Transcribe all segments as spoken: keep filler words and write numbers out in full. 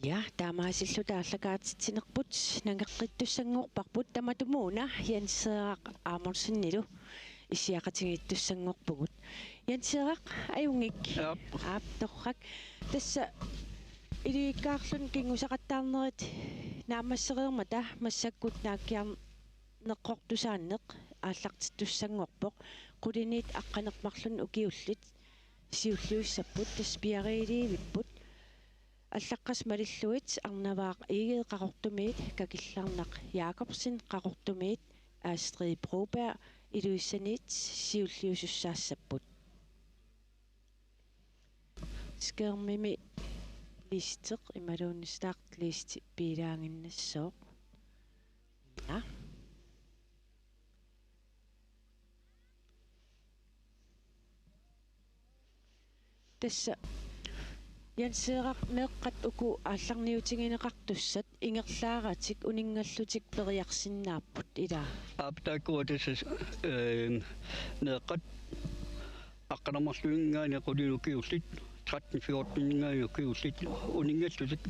Ja, taamaasilluta aallakaatitsinerput nangeqqittussanngorparput, tamatumuuna Jens Frederik Amundsenilu issiaqatigiittussanngorpugut. Jens Frederik, ajunngik. Aap. Aap, torrak. Tassa ilikkaarluni kinngusaqattaarnerit naammassereermata massakkut naakkiarneqortusaanneq aallartittussanngorpoq. Quliniit aqqaneq-marlunnik ukiullit siulliussapput, tassa piariilivipput. Allaqqasut malillugit Arnavaaq Egede Qaqortumiit, Kakillarnaq Jakobsen Qaqortumiit, Astrid Broberg Ilulissaniit siulliusussaassapput. Skærmimi listeq imaluunniit startlisti piilaaginnassooq. Ja. Tassa Jens Frederik, meeqqat uku aallarniutigineqartussat ingerlaaratik uninngallutik periarsinnaapput, ilaa? Aap, taakkua tassa, ehm, meeqqat aqqaneq-marlunninngaanniit qulinut ukiullit, tretten fjorteninngaanniit ukiullit uninngallutik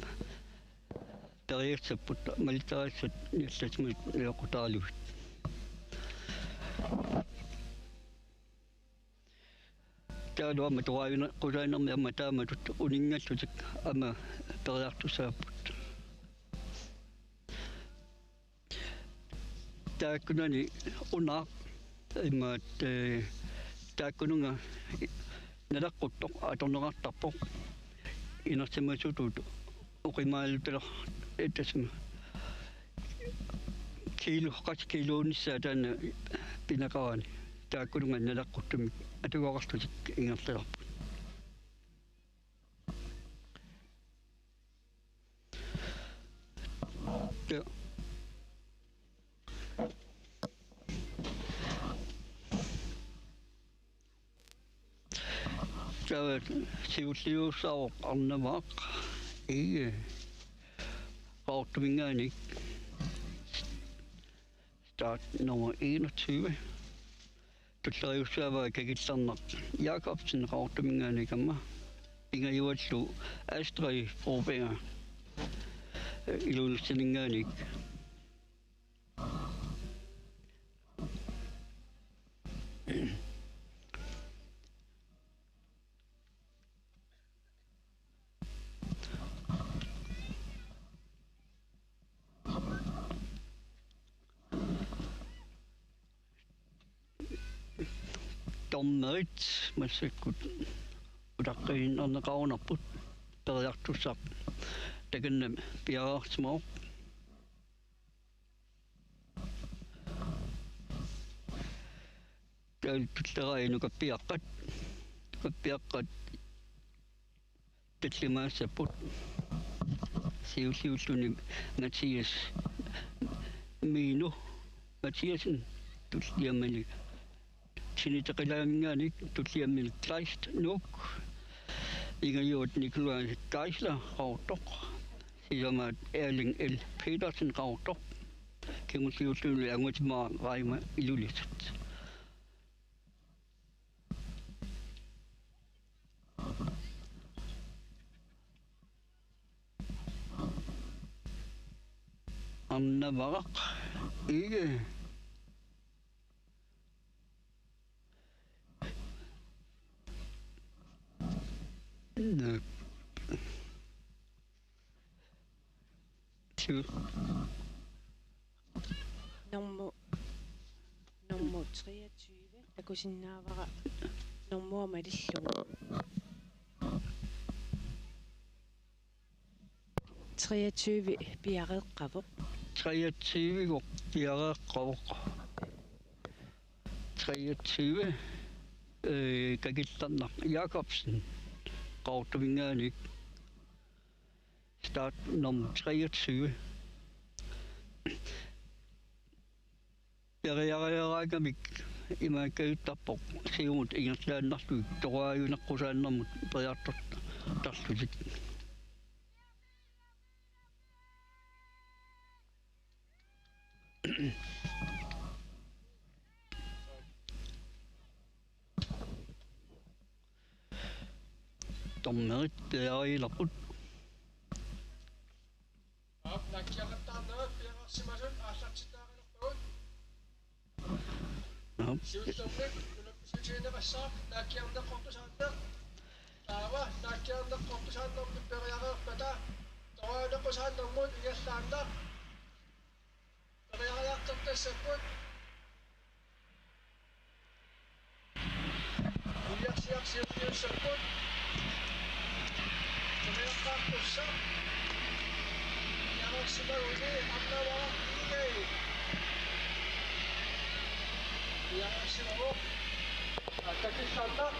periassapput, malittariassat niallasimut nioqqutaralugit. Taavalu aamma toraavine-, qusaanermi aamma taamatut uninngallutik aamma periartussaapput. Taakkunani una imaat, eh, taakkununnga naleqquttoq atorneqartarpoq inersimasutut oqimaalutaler-, eh, tassami kiilu, qassit kiiluunissaat taanna pineqarani, taakkununnga naleqquttumik atugaqarlutik ingerlalerput. Ja. Taava siulliussaavoq Arnavaaq Egede Qaqortuminngaanniit. Start nummer enogtyve. Tulleriussaavaa Kakillarnaq Jakobsen Qaqortuminngaanniit aamma. Pingajuallu Astrid Broberg Ilulissaninngaanniit. Dommerit massakkut utaqqiinnarneqarunarput, periartussaq takanna piareersimavoq. Taava tulleriinukappiaqqat, nukappiaqqat tallimaassapput. Siulliulluni Mathias Mino Mathiassen, tulliamani Tiniteqilaaminngaanniit, tulliamani Kleist Nuuk, pingajuat Nikolaj Geisler Qaqortoq, sisamaat Erling L. Petersen Qaqortoq, kingulliulluni Angutimaa Raima Ilulissat. Arnavaaq Egede. Nå. Syv. Nummer, nummer treogtyve. Takusinnaavara nummer malillugu. Treogtyve piareeqqavoq. Treogtyve piareeqqavoq. Treogtyve, øh, Kakillarnaq Jakobsen, Qaqortuminngaanniit. Start nummer treogtyve. Periareeraangamik imaakkajuttarpoq siumut ingerlaannarlugit toraajuneqqusaannarmut periartortarlutik. Dommerit periareerput. Simasut aallartittaaqilerpagut. Aap. Siullermik unammissutigineqassaaq naakkiarneq qertusaanneq. Taava naakkiarneq qertusaannermik periareerpata torajuneqqusaannermut ingerlaannaq periariartortassapput. Ujarsiarsiorniussapput. Periartussaq. Piareersimaguni arnavaa iigei. Piareersimavoq. Aa, Kakillarnaq.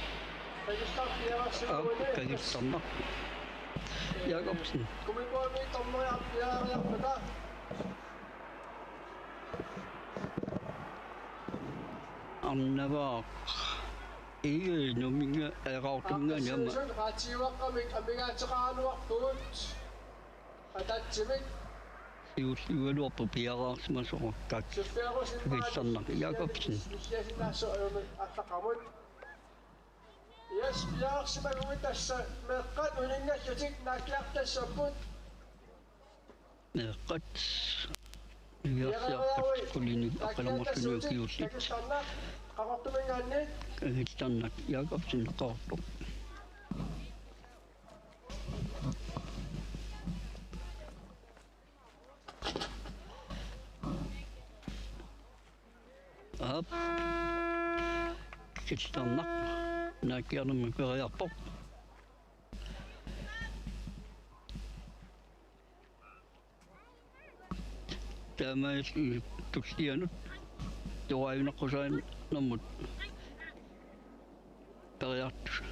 Kakillarnaq piareersimaguni. Aap, Kakillarnaq. Jakobsen. Kumipoimi dommeriarpiaariarpata. Arnavaa. Ii, numinga, eh, Qaqortumingaanniit aamma. Qaatiuaqqamik amigaateqaraluarpugut. Ataatsimik. Siulliugaluarpoq piareersimasoq. Kakillarnaq Jakobsen. Yes, piareersimaguit tassa meeqqat uninngallutik naakkiartassapput. Meeqqat. Ujarsiarput qulinik aqqaneq-marlunnik ukiullit. Kakillarnaq Jakobsen, Qaqortoq. Aap. Kakillarnaq naakkiarnermik periarpoq. Taamaalilluni tullianut torajuneqqusaannermut periartus-,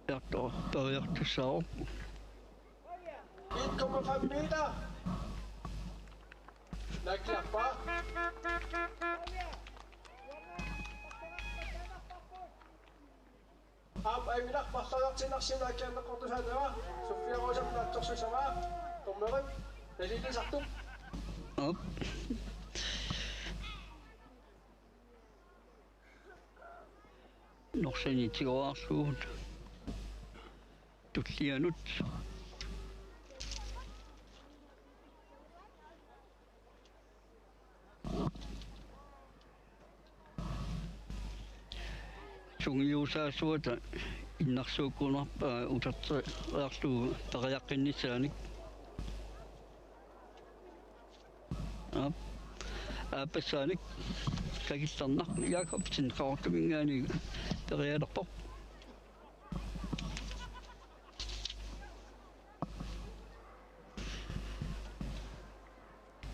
periartu-, periartussaavoq. En komma fem meter. Naakkiarpaa. Aap, ajunngilaq, marloriartiinnarsiuk naakkiarneq qertusaanera. Sofia Rosap naatsorsussavaa. Dommerit nalilisartut. Aap. Norsani tigoraarlugu. Tullianut. Sungiusaasuata innarsuukkunarpaa uterteriarlugu periaqqinnissaanik. Aap. Aappassaanik Kakillarnaq Jakobsen Qaqortumingaanniit perialerpoq.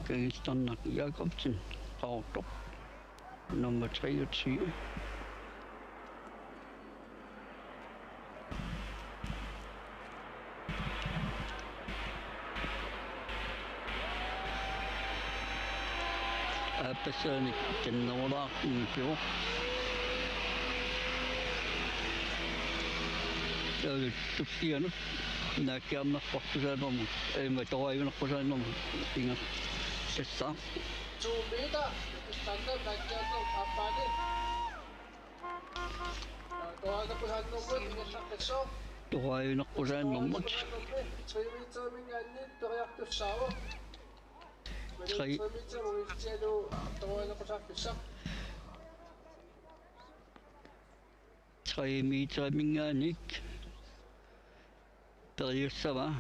Kakillarnaq Jakobsen, Qaqortoq, nummer treogtyve. Aappassaanik Kannerulaartunngipivoq. Taava tullianut naakkiarneq qertusaannermut, ima torajuneqqusaannermut ingerlassaaq. To meter. Standard naakkiarneq aappaani. Torajuneqqusaannermut ingerlaqqissaaq. Torajuneqqusaannermut. Tre meteriminngaanniit periartussaavoq. Tre. Tre meter uiltialu torajuneqqusaarfissaq. Tre meteriminngaanniit periussavaa.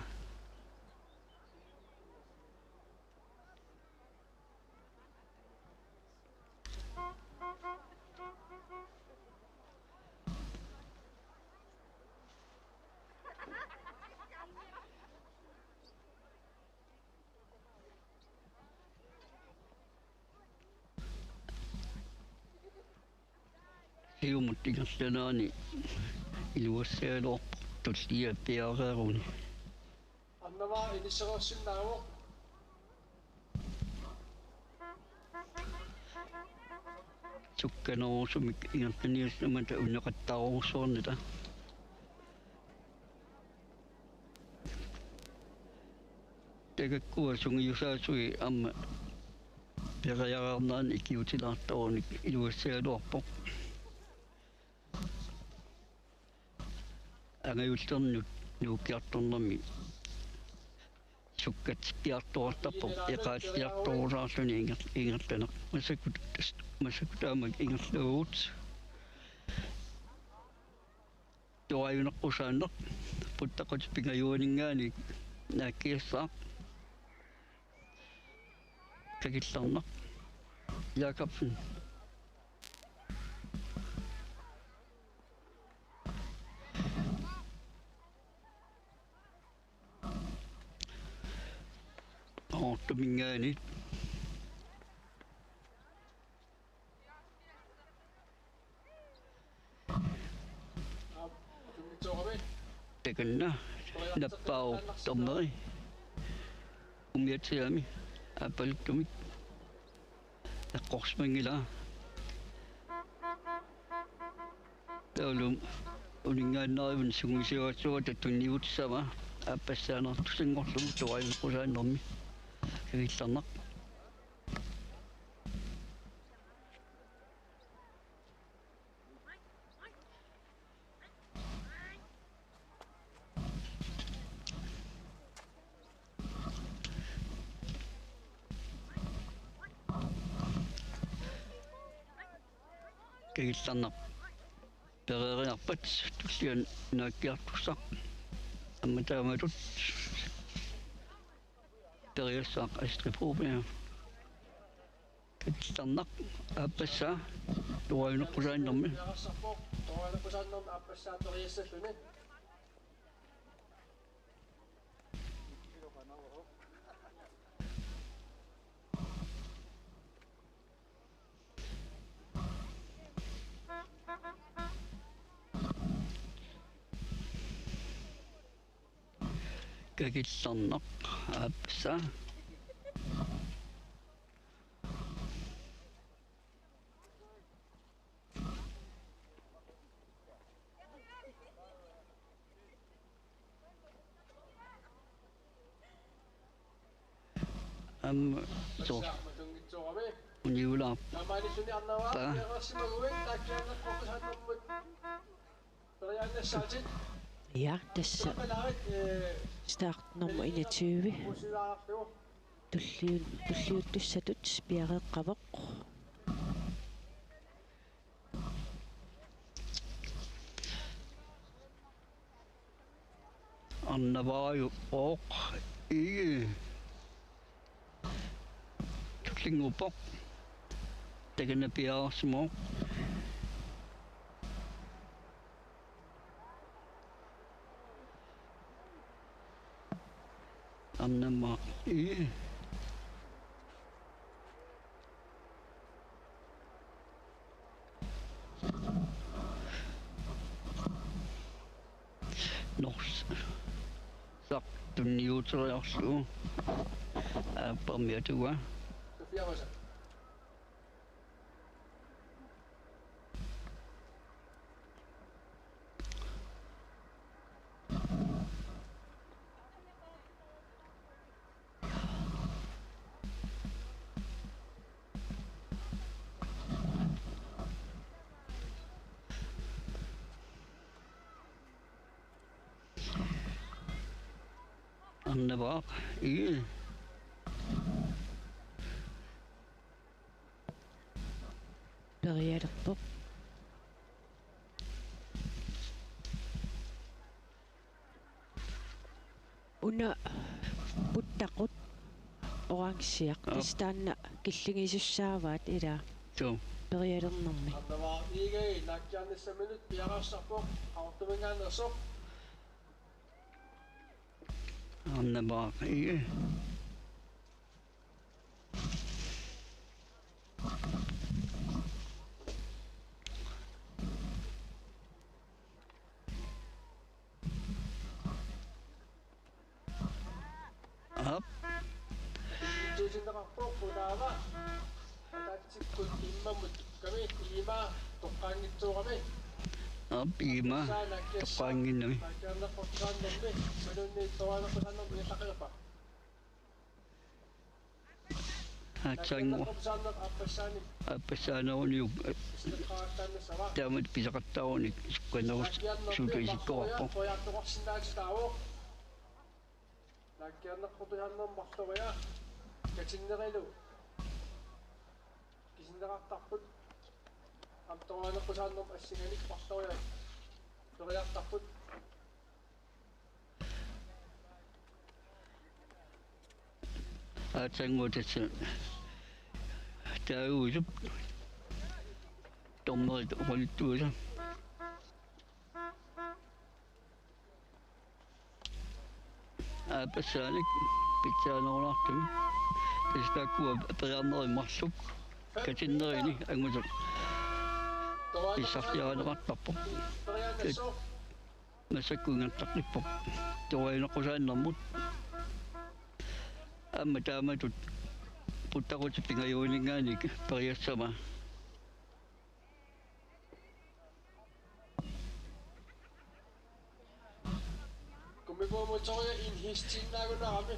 Siumut ingerlanerani iluatsiaraluarpoq tullia piareeruni. Arnavaa inissereersinnaavoq. Sukkanerusumik ingerlaniassamata unneqattaarujussuarnata. Tagakkua sungiusaasui aamma periareernerani ikiutilaartorunik iluatsiaraluarpoq. Angajullernut nuukkiartornermi Sukkat piartoqartarpoq, eqaalliartorusaarluni inger-, ingerlaneq. Massakkut, massakkut taama ingerlavugut. Torajuneqqusaanneq, puttaqutip pingajuaninngaanniit naakkiassaaq. Kakillarneq. Jakobsen. Qaqortuminngaanniit. Takanna nappaavoq dommeri. Umiatsiami aappaluttumik eqqorsimanngilaa. Taavalu uninngaannarivunga sungiusiuaatsuata tunniutissavaa, aappassaanertussanngorlugu torajuneqqusaannermi. Kakillarneq. Kakillarneq. Pereeriarpat tulliani naakkiartussaq. Aamma taamatut periassaaq Astrid Broberg. Kakillarneq aappassaa torajuneqqusaannermi. Torajuneqqusaannermi aappassaa periassalluni. Kakillarneq aappassaa. Aamma soorlu uniulaarpaa. Ja, tassa start nummer enogtyve. Tulliu-, tulliuttussatut piareeqqavoq. Arnavaajuvoq. Ii. Tullinnguuppoq. Takanna piareersimavoq. Arnamaaq. Ii. Norsaq tunniuteriarlugu. Aapparmi atugaa. Arnavaq. Ii. Perialerpoq. Una puttaqut orangiaq. Aap. Tassa taanna killigisussaavaat ilaa. Suu. Perialernermi. Arnavaq Egede naakkiarnissaminut piareersarpoq, Qaqortuminngaanneersoq. Arnavaq Egede. Aap. Tuusinneqarpoq unaava. Ataatsikkut immamut kami iima toqqaanngitsoorami. Aap, iima toqqaannginnami. Naakkiarneqqusaannermi, imaluunniit torajuneqqusaannermi ingerlaqqisarpa? Aatsaannguaq. Aappassaaneruniuk. Taamatut pisaqattaarunik sukkanerussuteqarpoq. Naakkiarneqqusaannermut marloriarlutik katinnerilu kisinneraartarput. Aamma torianeqqusaannermut assinganik marloriarlutik periartarput. Aatsaannguaq tassa taaguusup dommerit oqaluttuisa. Aappassaanik pitsaanerulaartumik. Tassa taakkua periarnerit marluk katinnerini angusoq pissarsiarineqartarpoq. Massakkut ingerlaqqippoq torianeqqusaannermut. Aamma taamatut puttaqutip pingajuaninngaanniit periassama. Kummipuumut soria inhistiinnaagunarami.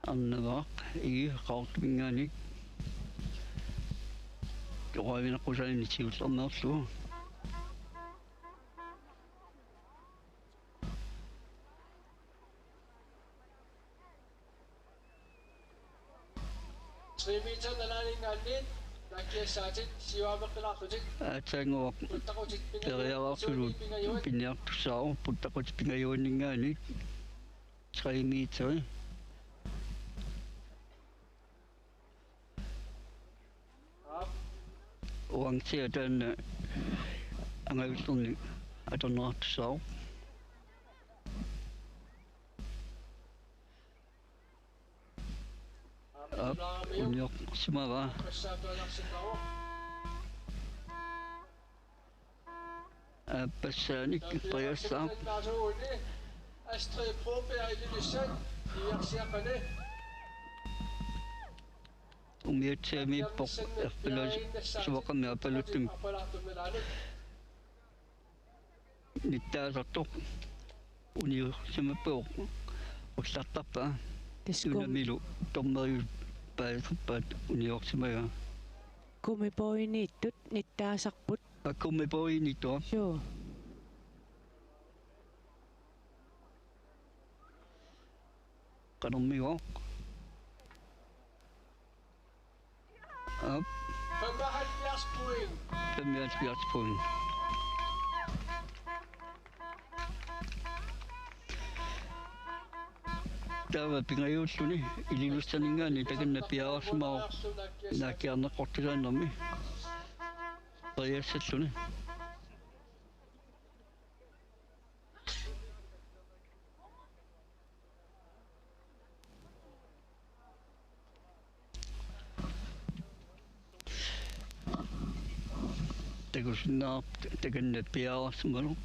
Arnavaq Igi Qaqortuminngaanniit torianeqqusaanini siullermeerlugu. Tre meter nalaaninngaanniit naakkiassaatit siuaameqqilaarlutik. Aatsaannguaq puttaqutip pingajuat, periararsuup suuliit pingajuat, piniartussaavoq puttaqutip pingajuaninngaanniit tre meter. Aap. Uanga taanna angajullerni atorneqartussaavoq. Aap, unioqsimavaa. Aappassaanik periassaaq. Astrid Broberg, Ilulissat, iviarsiaqqani. Umiatsiamiippoq, erpilas sivaqami aappaluttumik. Nittaasartoq uniorsimappoq, ullartarpaa. Tassa kum- unamilu dommeriut paasisarpaat uniorsimagaa. Kummipoiniittut nittaasarput. Aa, kummipoiniittut. Suu. Qanormigooq. Aap. Femoghalvfjerds point. Femoghalvfjerds point. Taava pingajuulluni Ilulissaninngaanniit takanna piareersimavoq naakkiarneqqusaannermi. Periassalluni. Takusinnaavarput takanna piareersimavoq.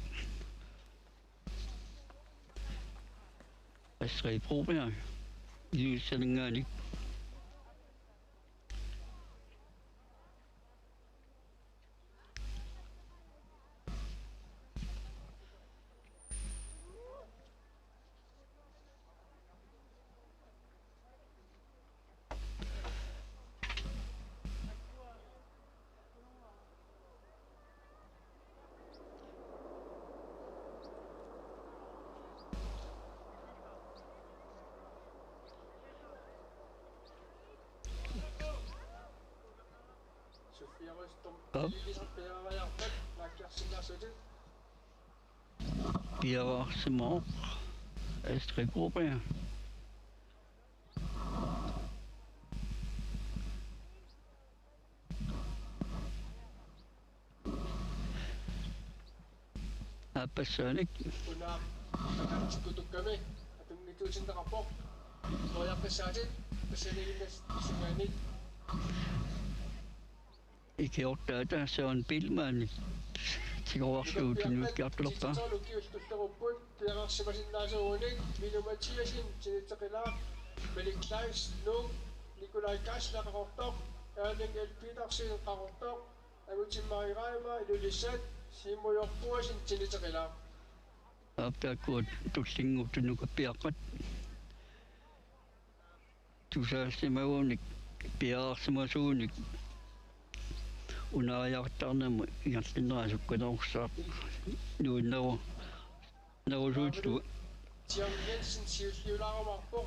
Astrid Broberg, Ilulissaninngaanniit. Suffiarustum. Aap. Ilulissat piareeriarpat naakkiarsinnaassutit. Piareersimavoq Astrid Broberg. Aappassaanik. Una takatsikkutukkami atunngitsuutinneqarpoq. Toriaqqissaatit tassaniiginnassingaanniit. Ikiortaata Søren Biilmann. Tigoorsuup tunuukkiartulerpaa. Tititolu kiultullerupput piareersimasinnaasuugunik. Minu Mathiassen tinitseqilaaq, Malik Kleist, Nuuk, Nikolaj Geisler Qaqortoq, Erling L. Petersen Qaqortoq, Angutimmarik Reimer Ilulissat, Simon Hjort Boesen tinitseqilaaq. Aap, taakkua tullinnguup tunuukappiaqqat. tusaallimagunik piareersimasuunik unaariartarnermut ingerlanera sukkanerussaaq nuanneru- nerusuullugu. Tiam Jensen siulliulaarumaarpoq.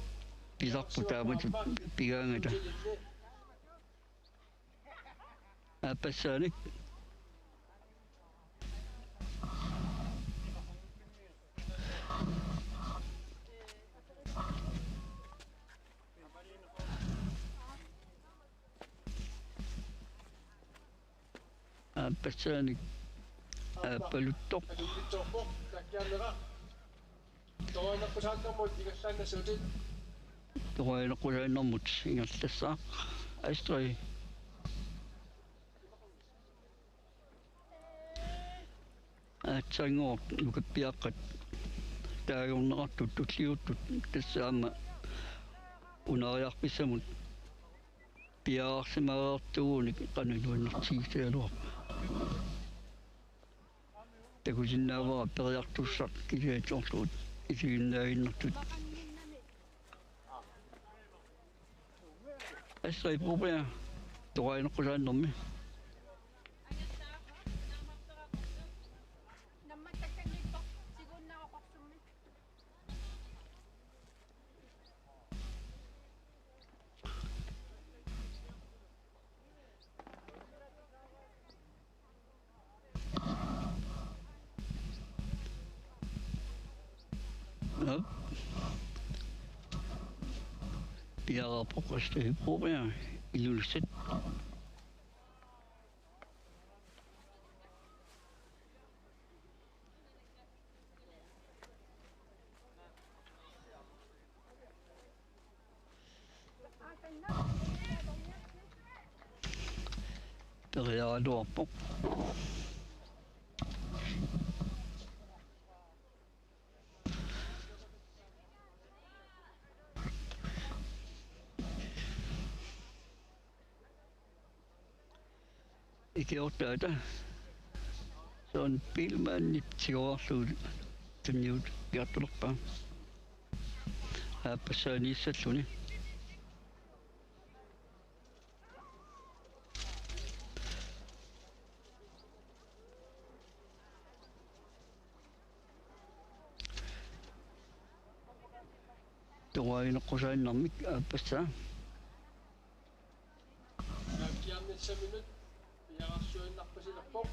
Pisarput taamatut pigaangata. Aappassaanik. Aappassaanik aappaluttoq. Torainaqqusaannermut ingerlaannassuutit. Torainaqqusaannermut ingerlassaaq. Astrid. Aatsaannguaq nukappiaqqat taagorneqartut tulliuttut tassa aamma unaariarfissamut piareersimareertuunik qanoq nuannertigisagaluarpa. Takusinnaavara periartussaq kisianni soorlu isiginnaaginnartut. Astrid Broberg, torainaqqusaannermi. Op. Piareerpoq Astrid Broberg, Ilulissat. Periaraluarpoq. Ikiortaata. Soorlu Biilmannip tigoriarlugu tunniukkiartulerpaa. Aappassaaniissalluni. Torainaqqusaannermik aappassaa. Naakkiarnissaminut piareersuinnarpasilerpoq.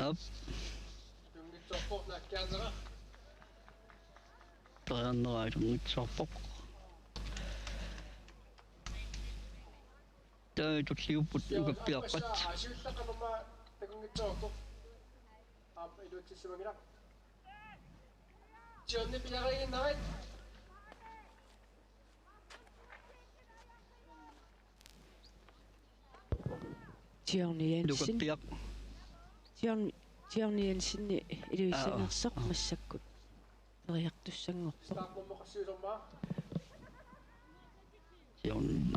Aap. Tunngitsoorpoq naakkiarnera. Periarnera tunngitsoorpoq. Taava tulliupput nukappiaqqat. Siullaqaruma takunngitsoorpoq. Aap, iluatsissimanngilaq. Johnny piareerinnarit. Tiorni Jensen. Nukappiaq. Tiorn-, Tiorni Jensen Ilulissaniittoq. Aa, aa. Massakkut periartussanngorpoq. Tiorn-,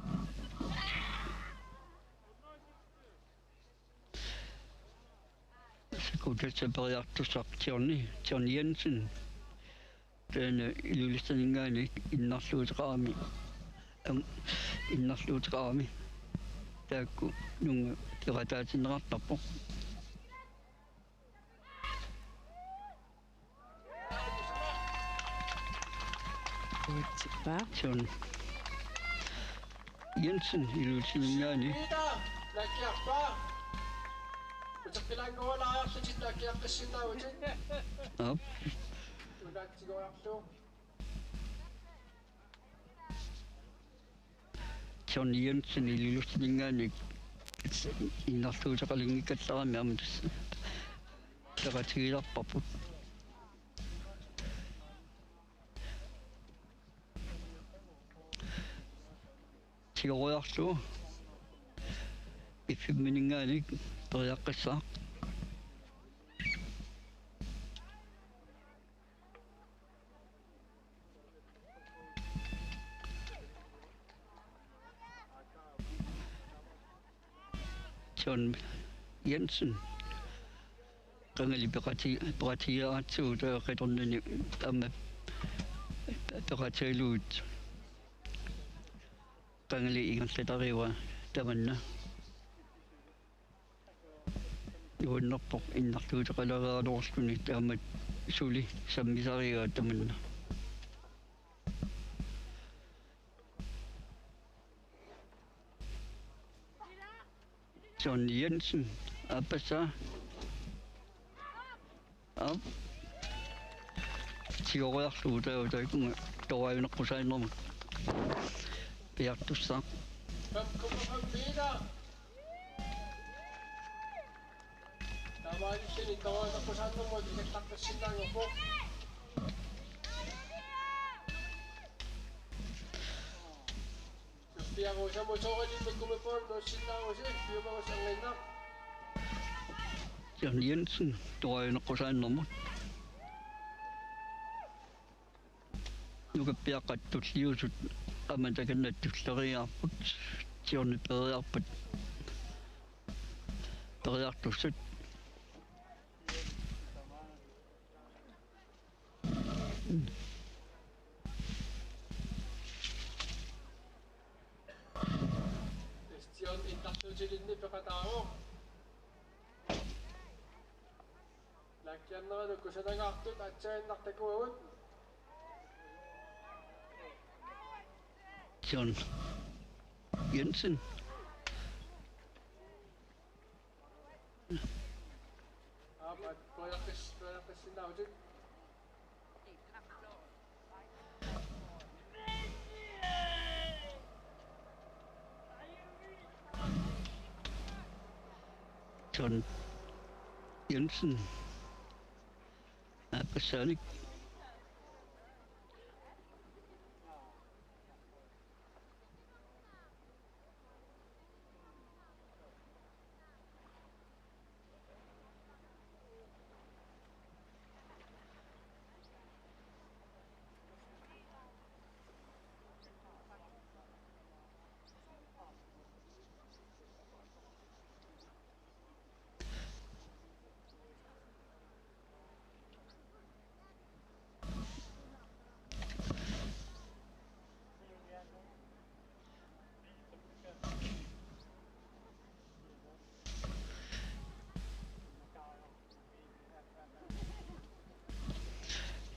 Sakkuutitsa periartussaq Tiorni, Tiorni Jensen. Taanna Ilulissaninngaanniit innarluuteqarami. Am, innarluuteqarami. Taakku nunnga peqataatinneqartarpoq. Uatsippaa. Tiorni Jensen Ilulissaninngaanniit. Ida, naakkiarpaa. Uteqqilaanngoraluarlutit naakkiaqqissinnaavatit. Aap. Unaatsigoriarlugu. Tiorni Jensen Ilulissaninngaanniit innarluuteqalinngikkallarami aamma tassa peqatigilerparput. Tigoriarlugu F M-iminngaanniit periaqqissaaq. John Jensen. Qangali peqati-, peqatigiaratsigu taava qitornani aamma peqatigalugit. Qangali ingerlatarigaa tamanna. Nuannerpoq innarluuteqaleriaraluarluni taama suli sammisarigaa tamanna. John Jensen, aappassaa. Aap. Tigoriarlugu taava taakkununnga torajuneqqusaannermut piartussaaq. Fem komma fem meter. Taamaalilluni torajuneqqusaannermut ingerlaqqissinnaanngorpoq. Piaruusamu soorunami gummibånd nuussinnaavusi, piumagusanginnaq. John Jensen, torajuneqqusaannermut. Nukappiaqqat tulliusut aamma takanna tulleriiaarput, siorna periarpat periartussat. Christian innarluutilinni peqataavoq. Laakiinnarnut kusanagaartut aatsaannaq takuagut. John Jensen. Aap, periarfis-, periarfissinnaavutit. John Jensen. Aappassanik.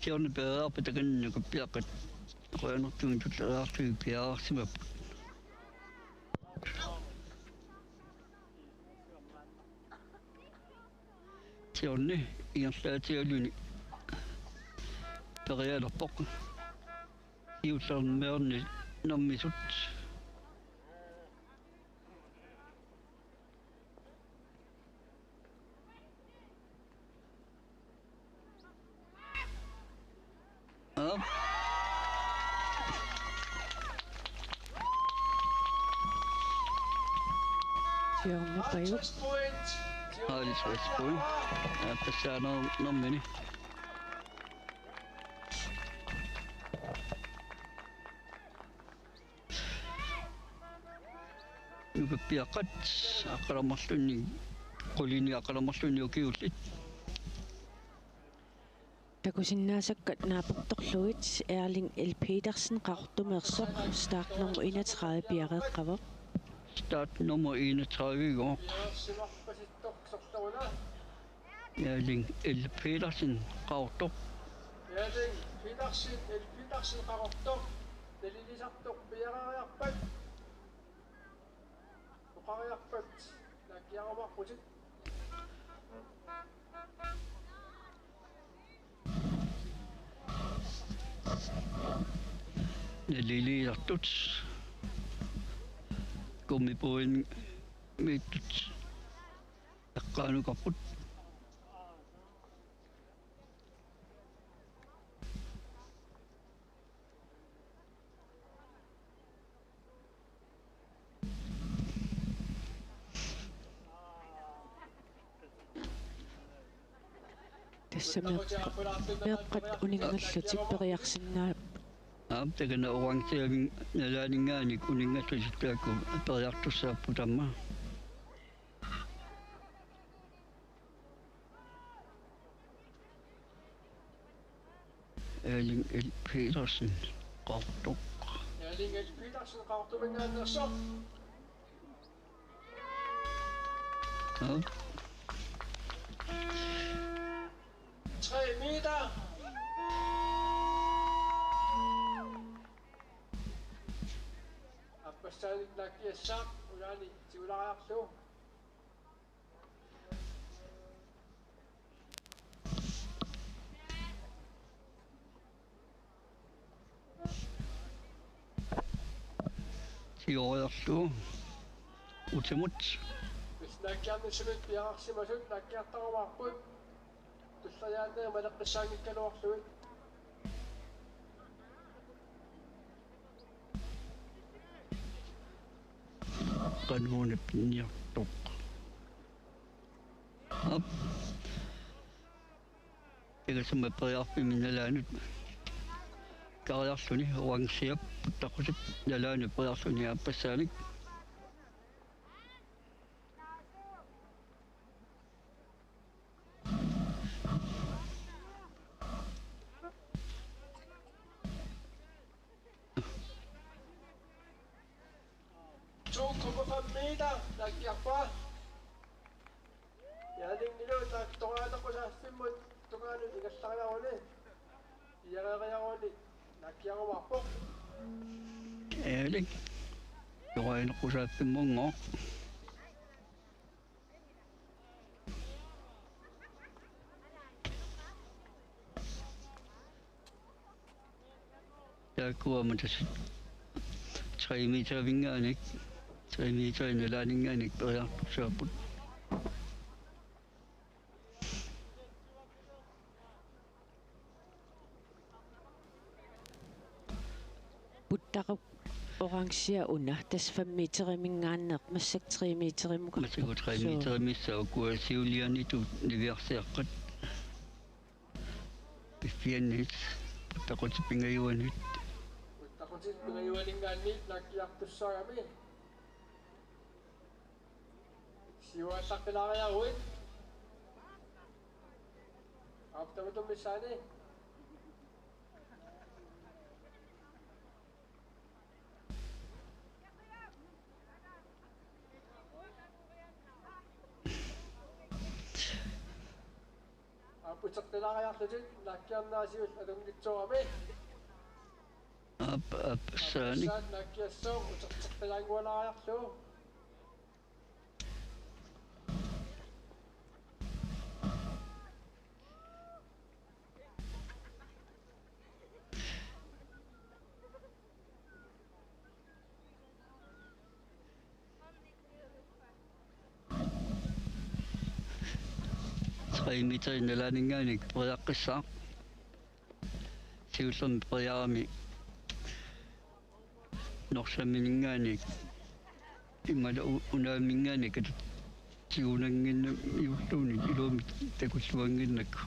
Siorna periarpat takanna nukappiaqqat qujanartumik tulleriiaarlugit piareersimapput. Siorna ingerlaatigaluni perialerpoq. Siullermeernermisut. Aap. Siorna pajuk. Aalis Westbrook. Aappassaannermini. Nukappiaqqat aqqaneq-marlunnik, qulinik aqqaneq-marlunnik ukiullit. Takusinnaasakka naapertorlugit Erling L. Petersen Qaqortumeersoq startnummer enogtredive piareeqqavoq. Startnummer enogtredive i går. Erling L. Petersen, Qaqortoq. Erling Petersen, L. Petersen, Qaqortoq. Nalilisartoq piareeriarpat. Oqariarpat. Laakiiarumaarputit. Nalilisartut. Gummibåndimiittut. Eqqaanukarput. Tassami meeqqat uninngallutik periarsinnaapput. Aap, takanna orangeavit nalaaninngaanniit uninngallutik taakku periartussaapput aamma. Erling L. Petersen, Qaqortoq. Erling L. Petersen, Qaqortuminngaanneersoq. Aap. Tre meter. Aappassaanik naakkiassaaq, unaani tigulaariarlugu. Tigoriarlugu. Utimut. Naakkiarnissamik piareersimasut naakkiartarumaarput. Tulleriiaannerit maleqqissaanngikkaluarlugit. Qanuuna pinniartoq. Aap. Tagasama periarfimmi nalaanut. Kariarluni orangeap puttaqutip nalaanut periarluni aappassaanik. To komma fem meter, naakkiarpaa. Erlingilu naak-, torianeqqusaaffimmut tungaanut ingerlariaruni. Piareeriaruni naakkiarumaarpoq. Erling. Torianeqqusaaffimmut. Taakkuami tassa tre meterivinngaanniit, tre meterit nalaaninngaanniit periartussaapput. Puttaqu orangea una, tassa fem meteriminngaanneersoq, massakkut tre meterimut. Massakkut tre meterimut, ukua siulianitut niviarsiaqqat. Piffianniit, puttaqutit pingajuanit. Puttaqutit pingajuaninngaanniit naakkiartussaagami. Siuaallaqqilaariaruit. Aap, tamatuma missaani. Aap, uteqqilaariarlutit, naakkiarneq siulleq atunngitsoorami. Aap, aap, saani. Aap, saat naakkiassooq, uteqqilaanngualaariarlugu. Tre meter nalaaninngaanniit periaqqissaaq. Siullermik periarami norsamininngaanniit imaluunniit u-, unaaminngaanniit katitigunnginnami, iulluunniit iluamik takulluannginnakku.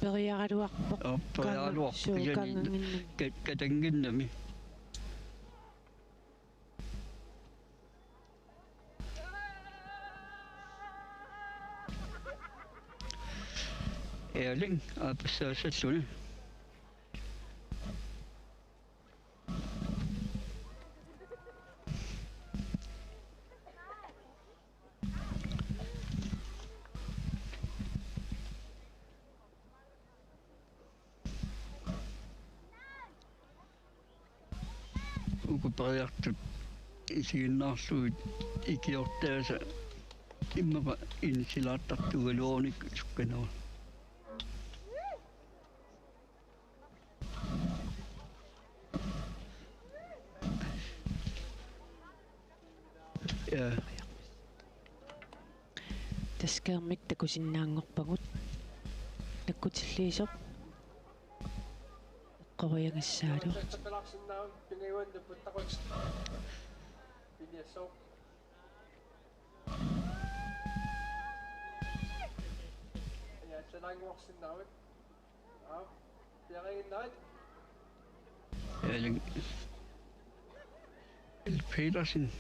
Periaraluarpoq. Aap, periaraluarpoq. Kisianni katannginnami. Erling, aappassaassalluni. Uku periartut isiginnaarlugit ikiortaasa immaqa inisilaartartuugaluarunikkut sukkanerusoq. Ja. Tassa skærmit takusinnaanngorpagut. Nakkutilliisoq. Eqqoriagassaalu. Allalaannguarsinnaavat. Aap, piareeginnaarit. Elin Petersen.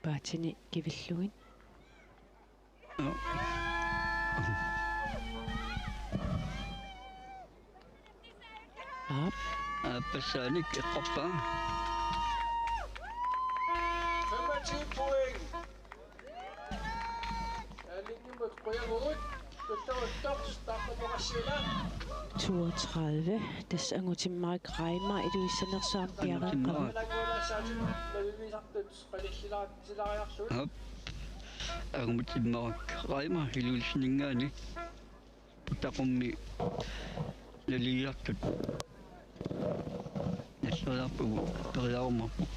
Paatini kivillugit. Aap. Aappassaanik eqqorpaa. Femogtyve point. Alingimmut qujavugut. Tuttoruttoq starterpoq assiula. Toogtredive. Tassa Angutimmarik Reimer Ilulissanilu aamma piareeqqavoq. Aap. Angutimmarik Reimer Ilulissaninngaanniit. Puttaqummi naliliartut nalleriarpugut periarumaarpoq.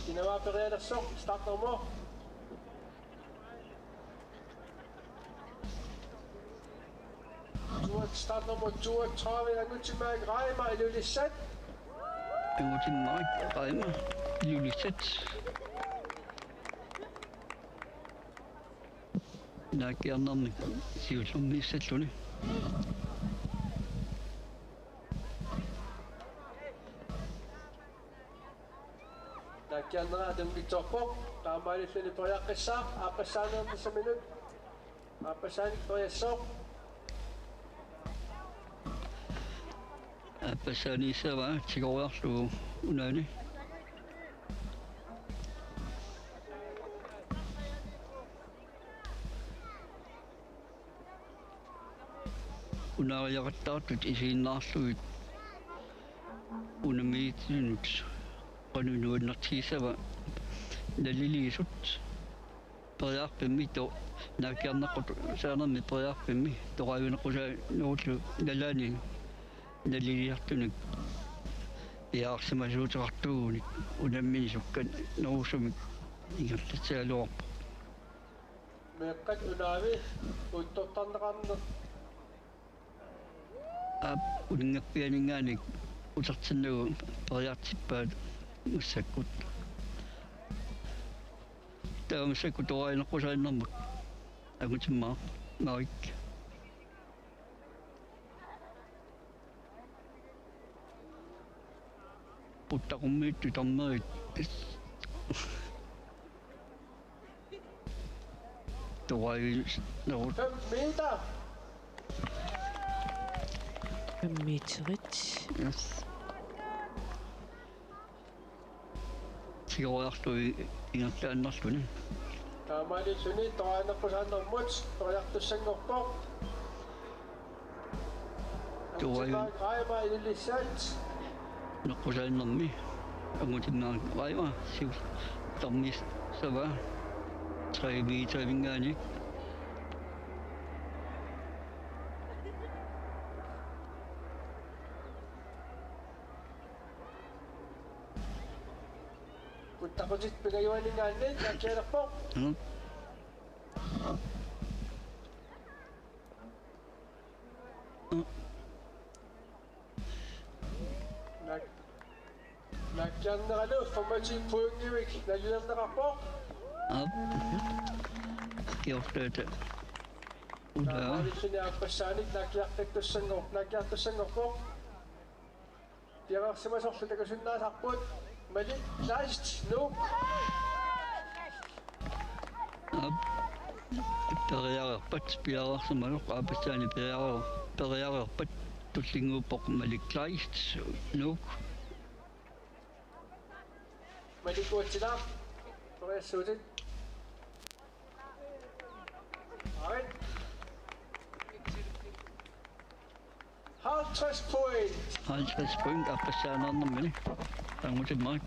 Kinava perialersoq startnummer. Start nummer toogtredive, Angutimmarik Reimer, Ilulissat. Angutimmarik Reimer, Ilulissat. Naakkiarnermik siullermik issalluni. Naakkiarnera atunngitsoorpoq. Taamaalilluni periaqqissaaq, aappassaaneernissaminut. Aappassaanik periassooq. Aappassaanissaava tigoriarlugu unaani. Unaariaqattaartut isiginnaarlugit unammigitsinnut qanoq nuannertigissavat naliliisut periarfimmi to-, naakkiarneqqusaanermi periarfimmi toqaagineqqusaannerullu nalaani naliliartunik piareersimasuuteqartuugunik unamminisukkanerusumik ingerlatsigaluarpoq. Meeqqat unaavi uuttortarneqarneq. Aap, uninngappianinngaanniit utertinnagu periartippaat massakkut. Taava massakkut toqaagineqqusaannermut Angutimmarik. Puttaqummiittut tarnerit. Toqaaginerut. Fem meter. Fem meterit. Yes. Tigoriarlugu ingerlaannarluni. Taamaalilluni toqaagineqqusaannermut periartussanngorpoq. Toqaagi- Angutimmarik Reimer Ilulissat. Neqqusaannermi Angutimmarik Reimer siullermik issavaa tre meterinngaanniit. Puttaqutit pingajuaninngaanniit naakkiarpoq. Mm. Mm. Naak-, naakkiarneralu femogtyve pointimik naliliineqarpoq. Aap. Kiortaata. Uda. Taamaalilluni aappassaanik naakkiartussanngor-, naakkiartussanngorpoq. Piareersimasorlu takusinnaasarput Malik Kleist, Nuuk. Aap, periareerpat piareersimasoq, aappassaanik periareer-, periareerpat tullinnguuppoq Malik Kleist, Nuuk. Malik uatsilaaq, periassuutit. Arit. Halvtreds point. Halvtreds point aappassaaneernermini. Angutimmarik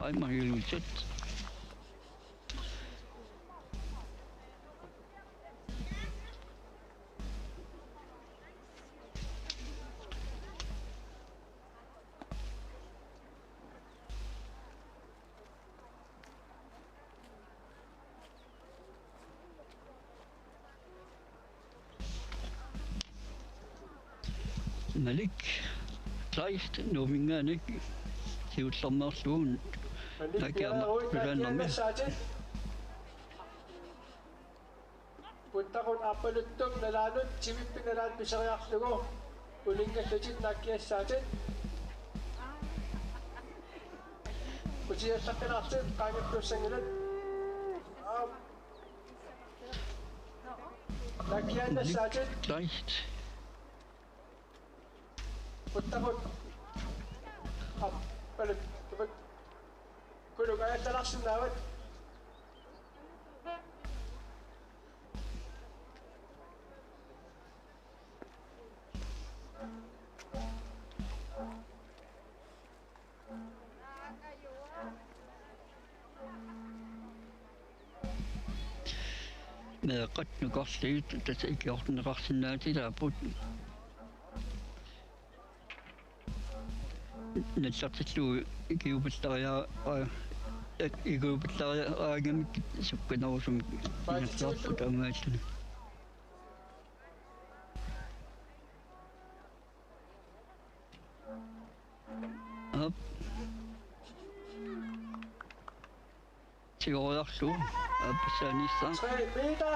Reimer Ilulissat. Malik Kleist Nuumminngaanniit siullermeerlugu. Malik Nakiarnaq piareeruit Kusannermi. Nakiannassaatsit. Puttaqut aappaluttup nalaanut timippi nalaani pisariarlugu uninngallutit nakiassaatit. Utiallaqqinnaarlutit qaangiuttuussanngilat. Aap. Nakiannassaatit. Kleist. Puttaqut. Ap-, palut, tuput. Kuluk ajallalarsinnaavat. Meeqqat nukarliit tassa ikiortinneqarsinnaatitaapput. Nallartillugu ikiupallariaa-, ikiupallariaagamik sukkanerusumik ingerlaarput taamaalilluni. Aap. Tigoriarlugu aappassaaniissaaq. Tre meter.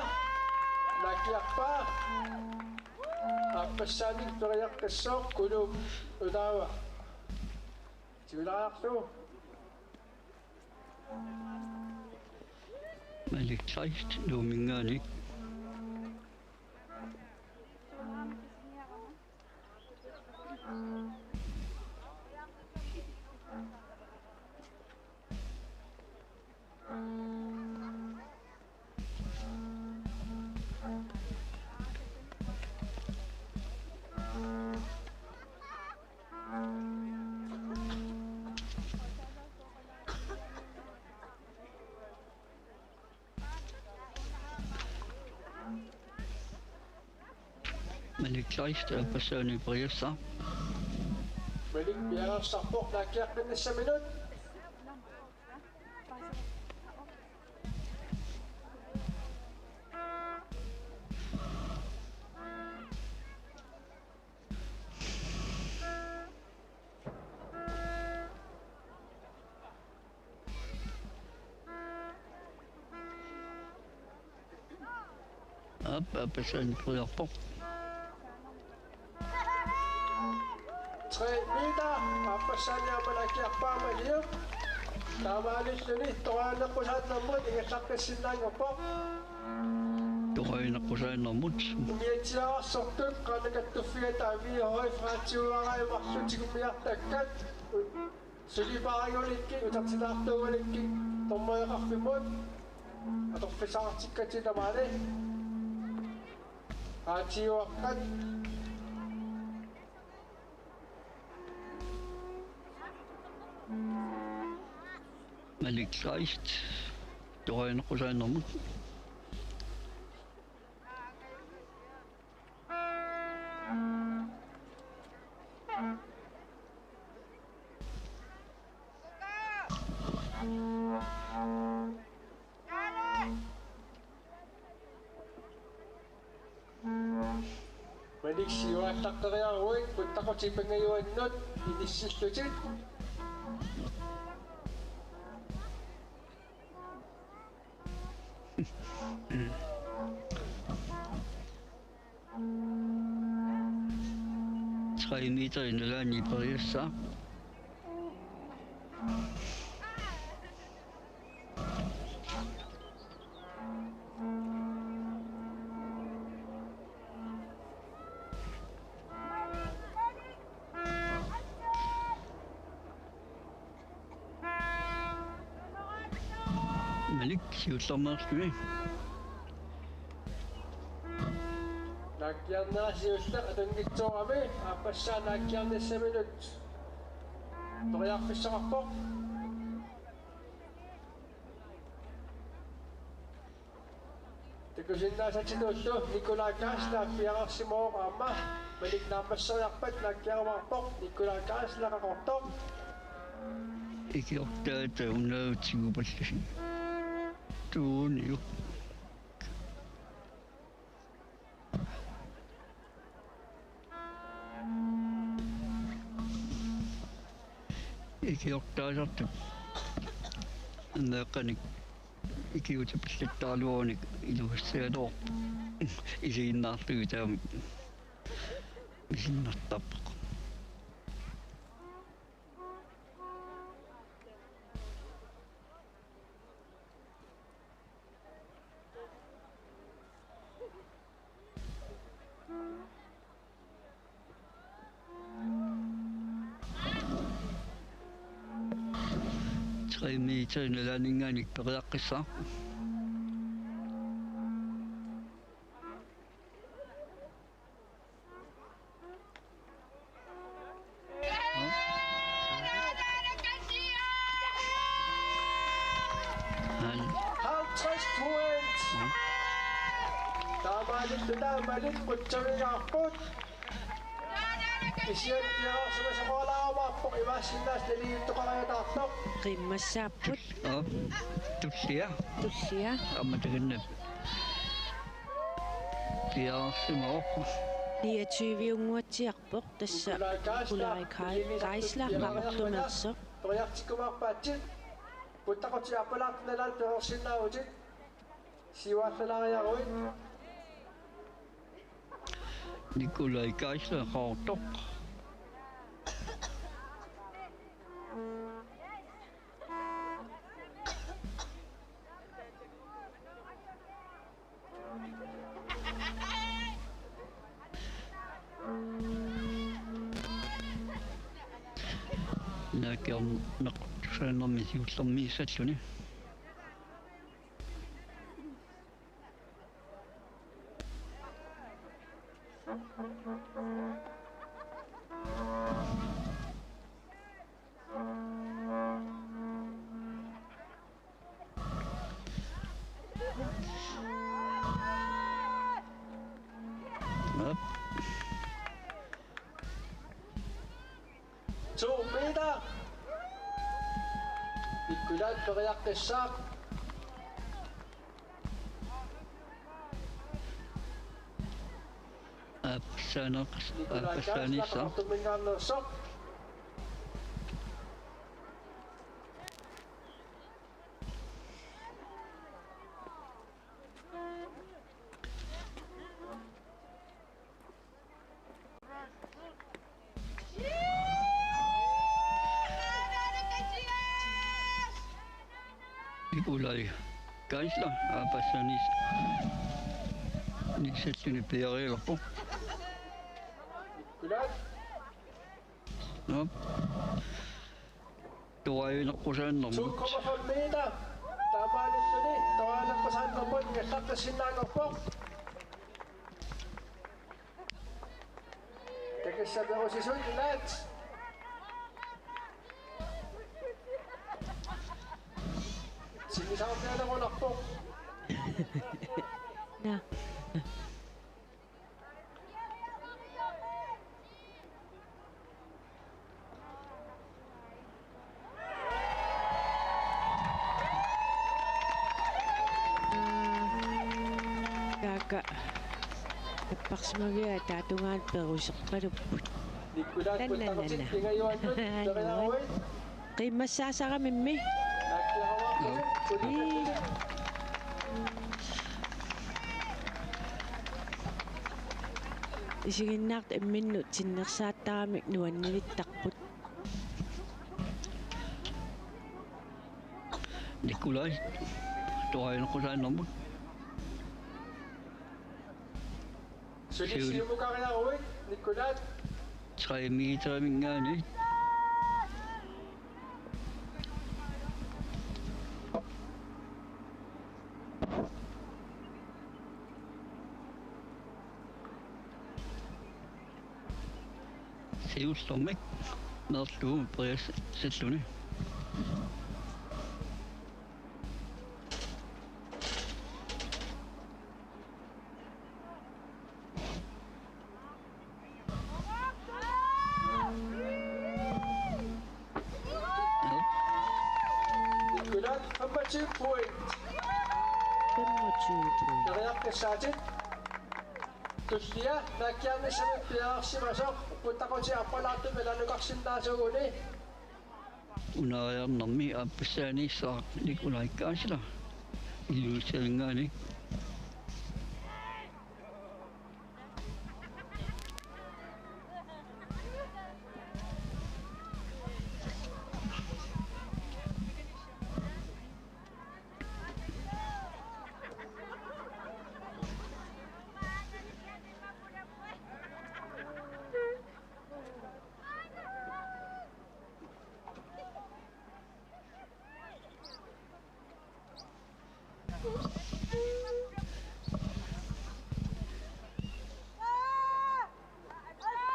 Nakiarpaa. Aappassaannik periaqqissaaq Kuluup Utaava. Tigoriarlugu. Malik Kleist Nuumminngaanniit. Malik Kleist, aappassaani periassaaq. Malik piareersarpoq nakiaqqinnissaminnut. Aap, aappassaani periarpoq. Tre meter, aappassaani aamma nakiarpaa Malik. Taamaalilluni torianeqqusaannermut ingerlaqqissinnaanngorpoq. Torianeqqusaannermut. Umiatsiaararsortut qanoq kattuffiata V H F-ip radiuarai marluk tigummiartakkat. Suli paarigulikkit utertitaartuugulikkit dommereqarfimmut atorfissaqartikkatsigu tamaani. Aatiuaqqat. Malik Kleist. Torianeqqusaannermut. Malik siuallaqqeriaruit puttaqutip pingajuannut inissillutit. Tre meter i nalaani periassaaq. Malik siullermeerluni. Nakiarnera siulleq atunngitsoorami aappassaa nakiarnissaminnut periarfissaqarpoq. Takusinnaasatsitullu Nikolaj Kaasla piareersimavoq aamma Malik naammasseriarpat nakiarumaarpoq. Nikolaj Kaasla Qaqortoq. Ikiortaata unaatigut pallassi. Tuuniu. Ikiortaasartut meeqqanik ikiuutit pillattaarluarunik iluatsialuarpoq. Isiginnaarlugu taama misinnartarpoq. Tre meter nalaaninngaanniit periaqqissaaq. Halvtreds point. Taamaalilluta taamaalilluta qutsavigaarput. Kisianni piareersimasoqaralaarumaarpoq imaassinnaavoq naligiittoqariataartoq. Qiimmassaapput. Aa, tullia. Tullia. Aamma takanna. Piareersimavoq. Niogtyve-unnguatsiarpoq tassa Nikolaj Geisler. Nikolaj Geisler, Nikolaj Geisler, Qaqortumeersoq. Periartikkumaarpaatsit. Puttaqutigiit aappalaartut nalaanni pereersinnaavutit. Siuaallalaariaruit. Nikolaj Geisler, Qaqortoq. Nakiorneq tusaanermi siullermiissalluni. Op. To meter. Nikolaj periaqqissaaq. Aappassaanissaq, Nikolaj Geisler, aappassaanissaq. Qaqortuminngaanneersoq. Nikolaj Geisler, aappassaanissaq. Nissalluni piareerpoq. Nikolaj. Nå. Torajuneqqusaannermut. To komma fem meter. Taamaalilluni torajuneqqusaannermut ingerlaqqissinnaanngorpoq. Takassaperusisut ilaat. Sinnisaarnialerunarpoq. Nå. Taakku napparsimaviat ataatungaanut peruseqqipput. Nikolaj, tanna, puttaqutigiit tanna. Pingajuannut periaruit. Qiimmassaasaramimmi. Ii. Isiginnaartut imminnut sinnersaattaramik nuannivittarput. Nikolaj, torajuneqqusaannermut. Suli siumukariaruit, Nikolaj. Tre meteriminngaanniit. Siullermik meerlugu periassalluni. Nikolaj, femogtyve point. Femogtyve point. Periaqqissaatit. Tullia naakkiarnissamik piareersimasoq, puttaqutigiit aappalaartumik nalaanukarsinnaasuuguni. Unaariarnermi aappassaaniissaaq Nikolaj Geisler. Ilulissalinngaanniit.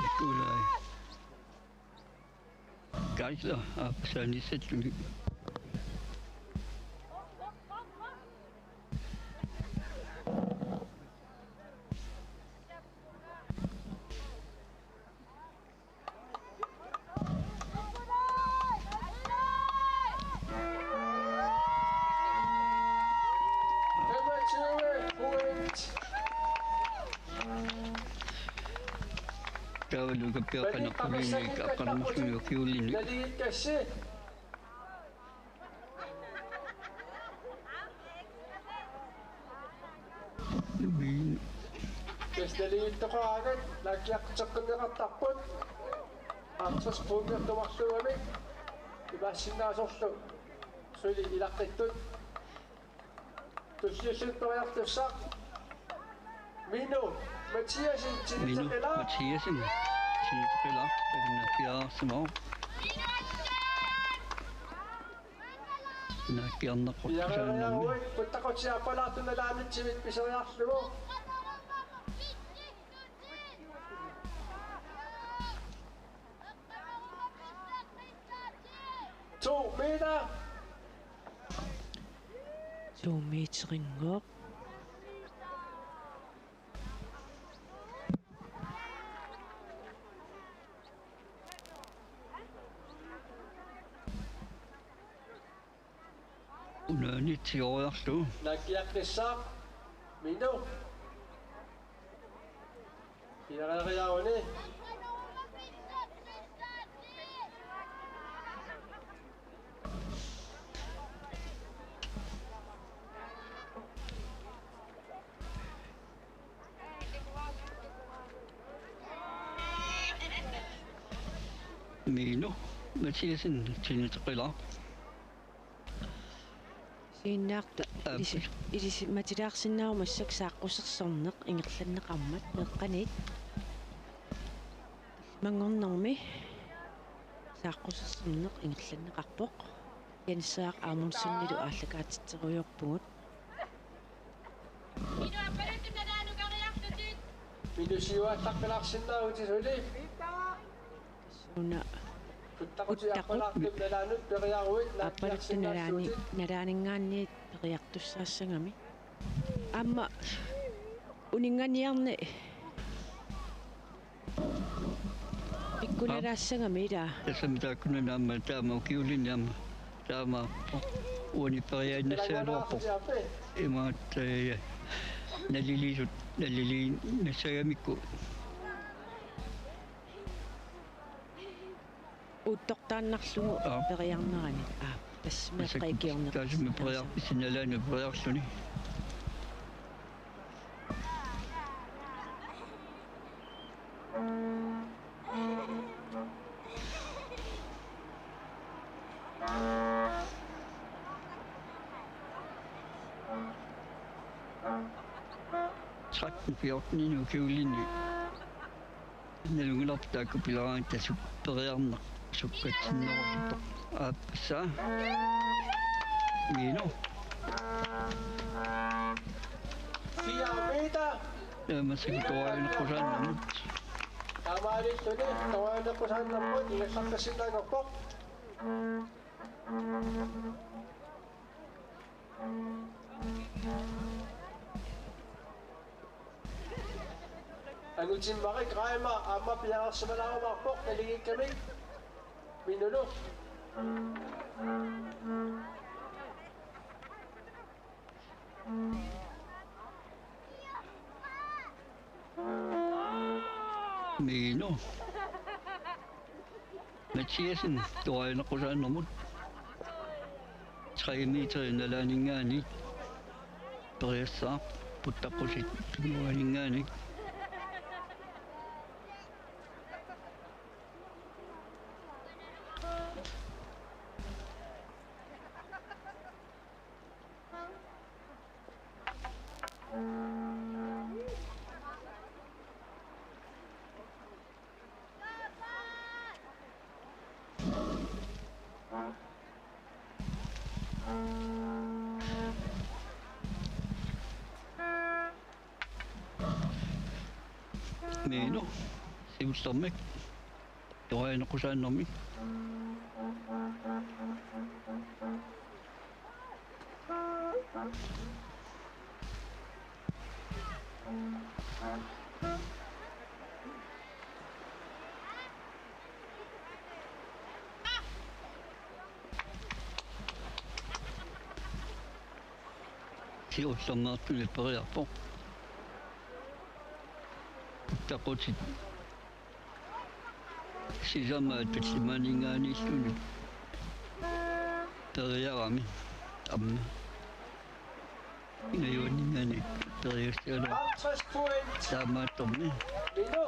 Nikolaj Geisler, aappassaaniissalluni. Femogtyve point. Taavalu ukappiaq qanoq qulinik aqqaneq-marlunnik ukiulinnik. Naligikkassi. Naligiittoqaraangat naakkiaqquteqqinneqartarput. Halvtreds pointertumarluumik imaassinnaasorlu suli ilaqqittut. Tulliulluni periartussaq Minu Mathiassen, Minu Tiniteqila. Mathiassen, Tiniteqila, takanna piareersimavoq. Naakkiarneqqusaannarmi. Piareeriaruit, puttaqutsit aappalaartut nalaanitsimik piseriarlugu. To meter. To meterinngooq. Unaaniit tigoriarlugu. Naakkiaqqissaaq Minu. Piareeriaruni. Minu Mathiassen, Tiniteqila. Siunnaartoq. Aap. Ilisi-, ilisimatilaarsinnaavoq massakkut saaqqusersorneq ingerlanneqarmat meeqqaniit. Manngornermi saaqqusersorneq ingerlanneqarpoq. Jens Aamundsenillu aallakaatitserujoorpugut. Minu siuaallaqqilaarsinnaavutit suli. Una puttaqutsit, puttaqut aappalaartut nalaanut periaruit, aappaluttu nalaani, naakkiarsinnaassuutit. Nalaaninngaanniit periartussaassagami. Aamma uninnganiarneq pikkunalaassagami ilaa. Tassami taakkunani aamma taama ukiulinni aamma taama uani periarinnassagaluarpoq. Imaattoq, eh, naliliisut, naliliinnassagamikku. Uuttortaannarlugu. Aap. Periarnerani. Aap, tassa meeqqat ikiorneq. Tassami periarfissinalaani periarluni. Tretten fjorten ukiulinni. Nalunngilarput taakku pileraagitta sup-, periarneq sukkatsinnerulerpoq. Aappassaa. Minu. Fire meter. Taava massakkut toraanneqqusaannarmat. Taamaalilluni toraanneqqusaannarmat ingerlaqqissinnaanngorpoq. Angutimmarik Reimer aamma piareersimalaarumaarpoq naligiikkamik. Minulu. Minu. Mathiassen, atuarneqqusaannermut. Tre meter nalaaninngaanniit. Periassaaq, puttaqqutit tungaaninngaanniit. Minu, siullermik. Atuarneqqusaannermik. Siullermeerluni periarpoq. Puttaqqutit. Sisamaat tallimaaninngaanniilluni. Periarami. Aamma. Pingajuanninngaanniit periassagaluarpoq. Halvtreds point. Taamaattormi. Minu.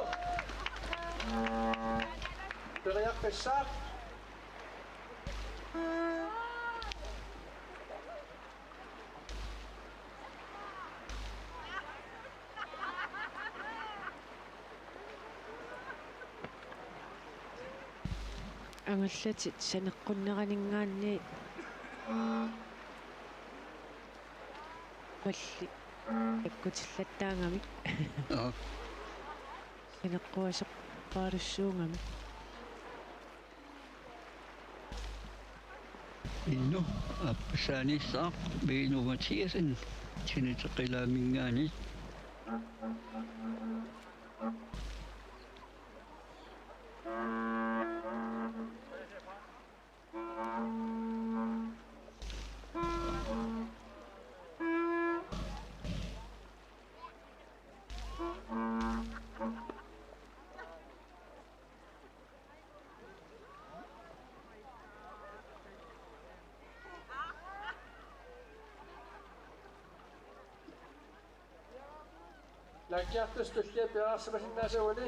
Periarfissaaq. Angallatit saneqqunneraninngaanniit mallit takkutillattaagami. Aa. Saneqquasoqartussuugami. Innu, aappassaaniissaaq, Minu Mathiassen, siniteqilaaminngaanniit. Lakkiartussaq tullia piareersimasinnaasaguni.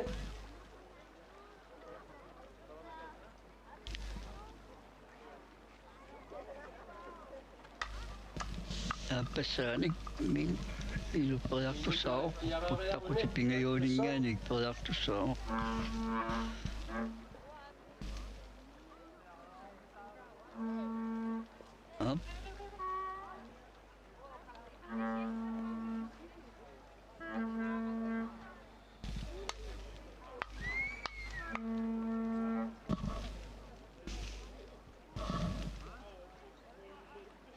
Aappassaanik min ilu periartussaavoq, puttaqqutit pingajuaninngaanniit periartussaavoq. Aap.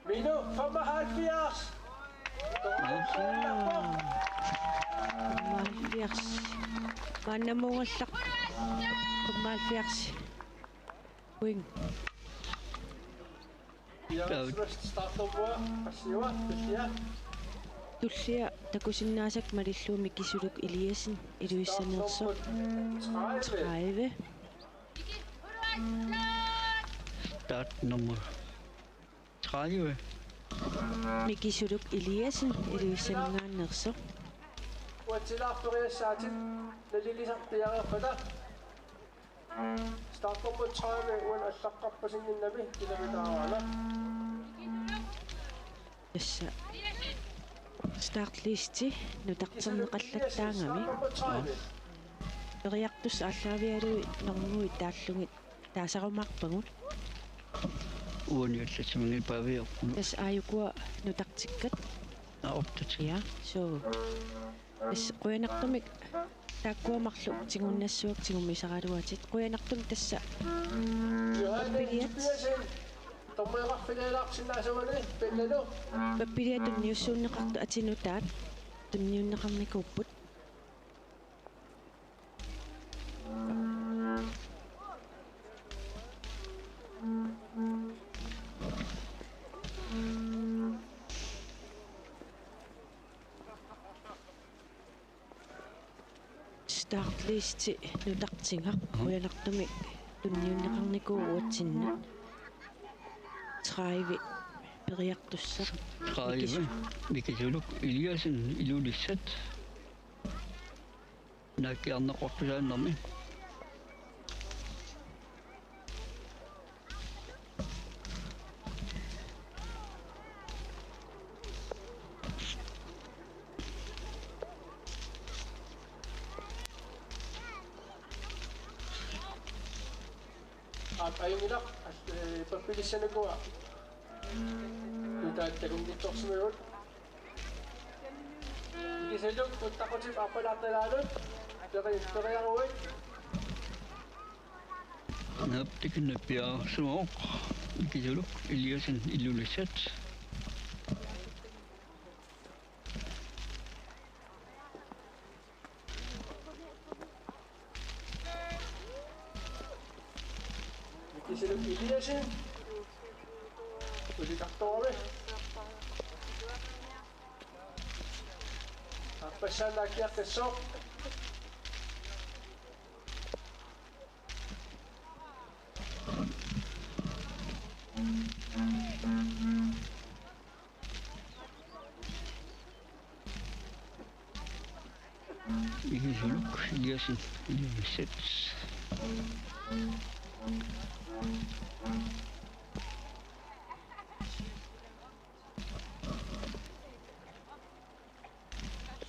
Minu, femoghalvfjerds. Femoghalvfjerds. Maanna muungallarpoq. Femoghalvfjerds. Point. Taava. Tullia takusinnaasakka malillugu Mikisuluk Eliassen, Ilulissaniitsoq. Tredive. Start nummer tredive. Mikisuluk Eliassen, Ilulissaninngaanneersoq. Uatsilaarperiassaatit nalilisarpiareerpata. Startnummer tredive uani allaqqarpasinngimmat kilometer aana. Tassa startlisti nutarterneqallattaagami. Periartussat aallaavigalugit normuit taallugit taasarumaarpagut. Uani allatsimingil paaviorput. Tassa aajukua nutartikkat. Aa, optatik. Ja, so. Tassa qujanartumik taakkua marluk tigunnassuakka tigummisaraluatit. Qujanartumik tassa. Johanne Pappiaat. Tobiasen, dommereqarfilialaarsinnaasaguni, Pellanu. Pappiaat tunniussuunneqartut atit nutaat tunniunneqarnikuupput. Startlisti nutartigaq. Mhm. Qujanartumik Tunniunneqarnikuuvoq uatsinnut. Tredive periartussaq. Tredive. Mikisuluk Eliasen, Ilulissat. Naakkiarneqartussaannermi. Aap, ajunngilaq, as-, ee, pappilissanikuuara. Nutaat takunngitsoorsimavugut. Mikisuluk uttaqutip aappalaartalaanut. Peri-, periaruit. Naaptik nappiarsimavoq. Mikisuluk Eliasen, Ilulissat. Mikisuluk Eliasen. Ulikartoravi. Aappassaannaakkiartassaaq. Mikisuluk Eliasen, Ilulissat.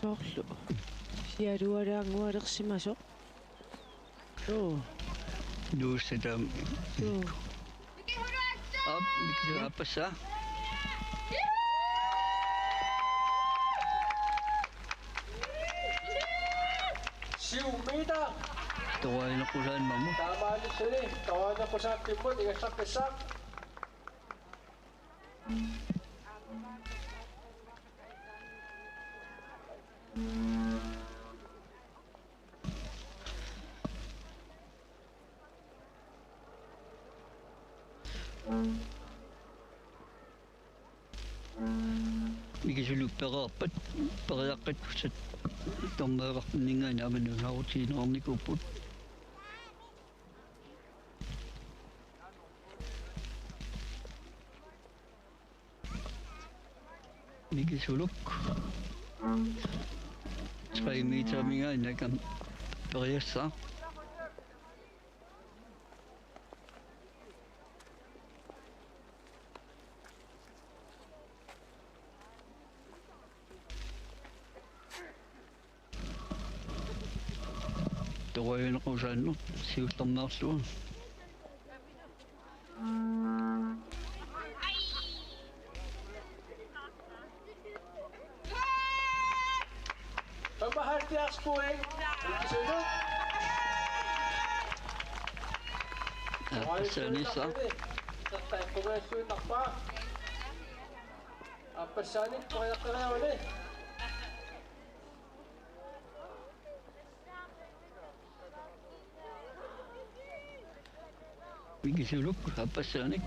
Soorlu. Siarualaanngualersimasoq. Suu. Nuussataam. Suu. Aap, Mikisuluk aappassaa. Syv meter. Toraajunaqqusaannermut. Taamaalilluni, toraajunaqqusaappimmut ingerlaqqissaaq. Mikisuluk pereerpat, periaqqittussat dommereqartinninngaanniit aamma nunaarutigineqarnikuupput. Mikisuluk. Tre meteriminngaanniit aamma periassaaq. Toraajunaqqusaanneq siullermeerlugu. Femoghalvfjerds point. Mikisuluk. Aappassaanissaq. Aappassaanik periarfissaruni. Mikisuluk, aappassaanik.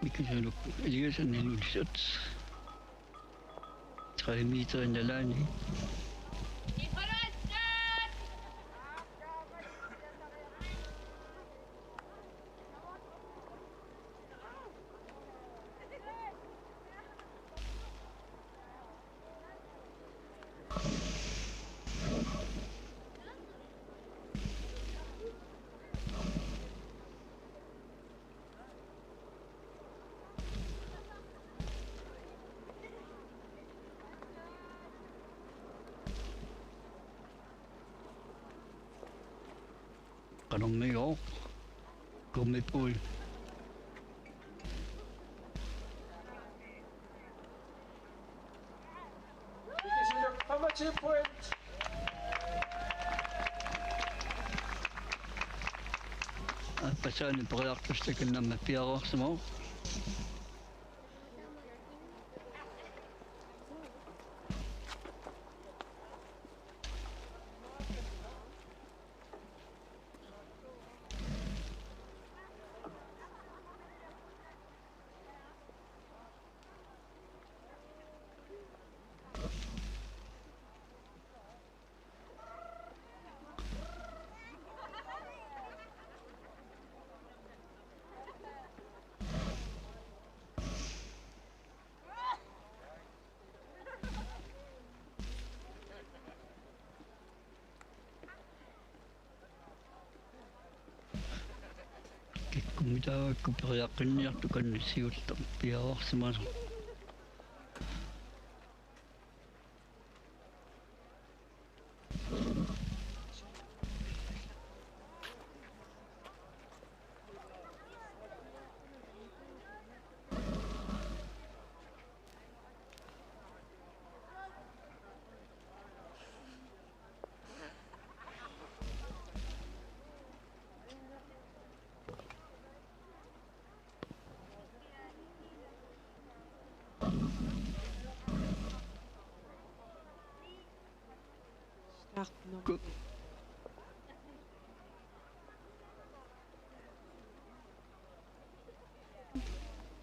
Mikisuluk Eliasen, Ilulissat. Tre meter nalaani. Qanormioq. Gummibåd. Femogtyve point. Aappassaanik periarfissaq takanna aamma piareersimavoq. Mitaakku periaqqinniartoq kanna siulleq piareersimasoq. Startnummer. Ku-,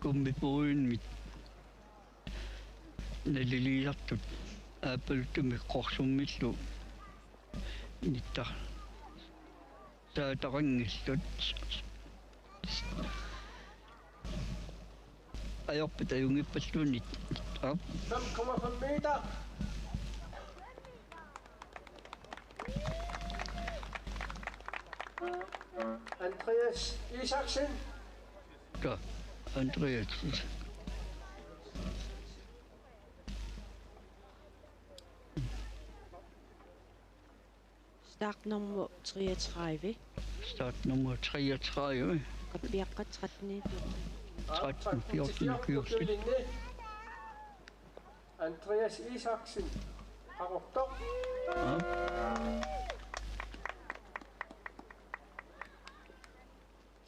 kummipuimmit naliliisartut aappaluttumik qorsummillu nittar- saataqanngillat. Ajorput ajunngippalluunniit. Aap. Fem komma fem meter. Andreas Isaksen. Ka, Andreas Isaksen. Startnummer treogtredive. Startnummer treogtredive. Qappiaqqat tretten fjorten. Tretten fjorten ukiullit. Andreas Isaksen. Qaqortoq. Ja.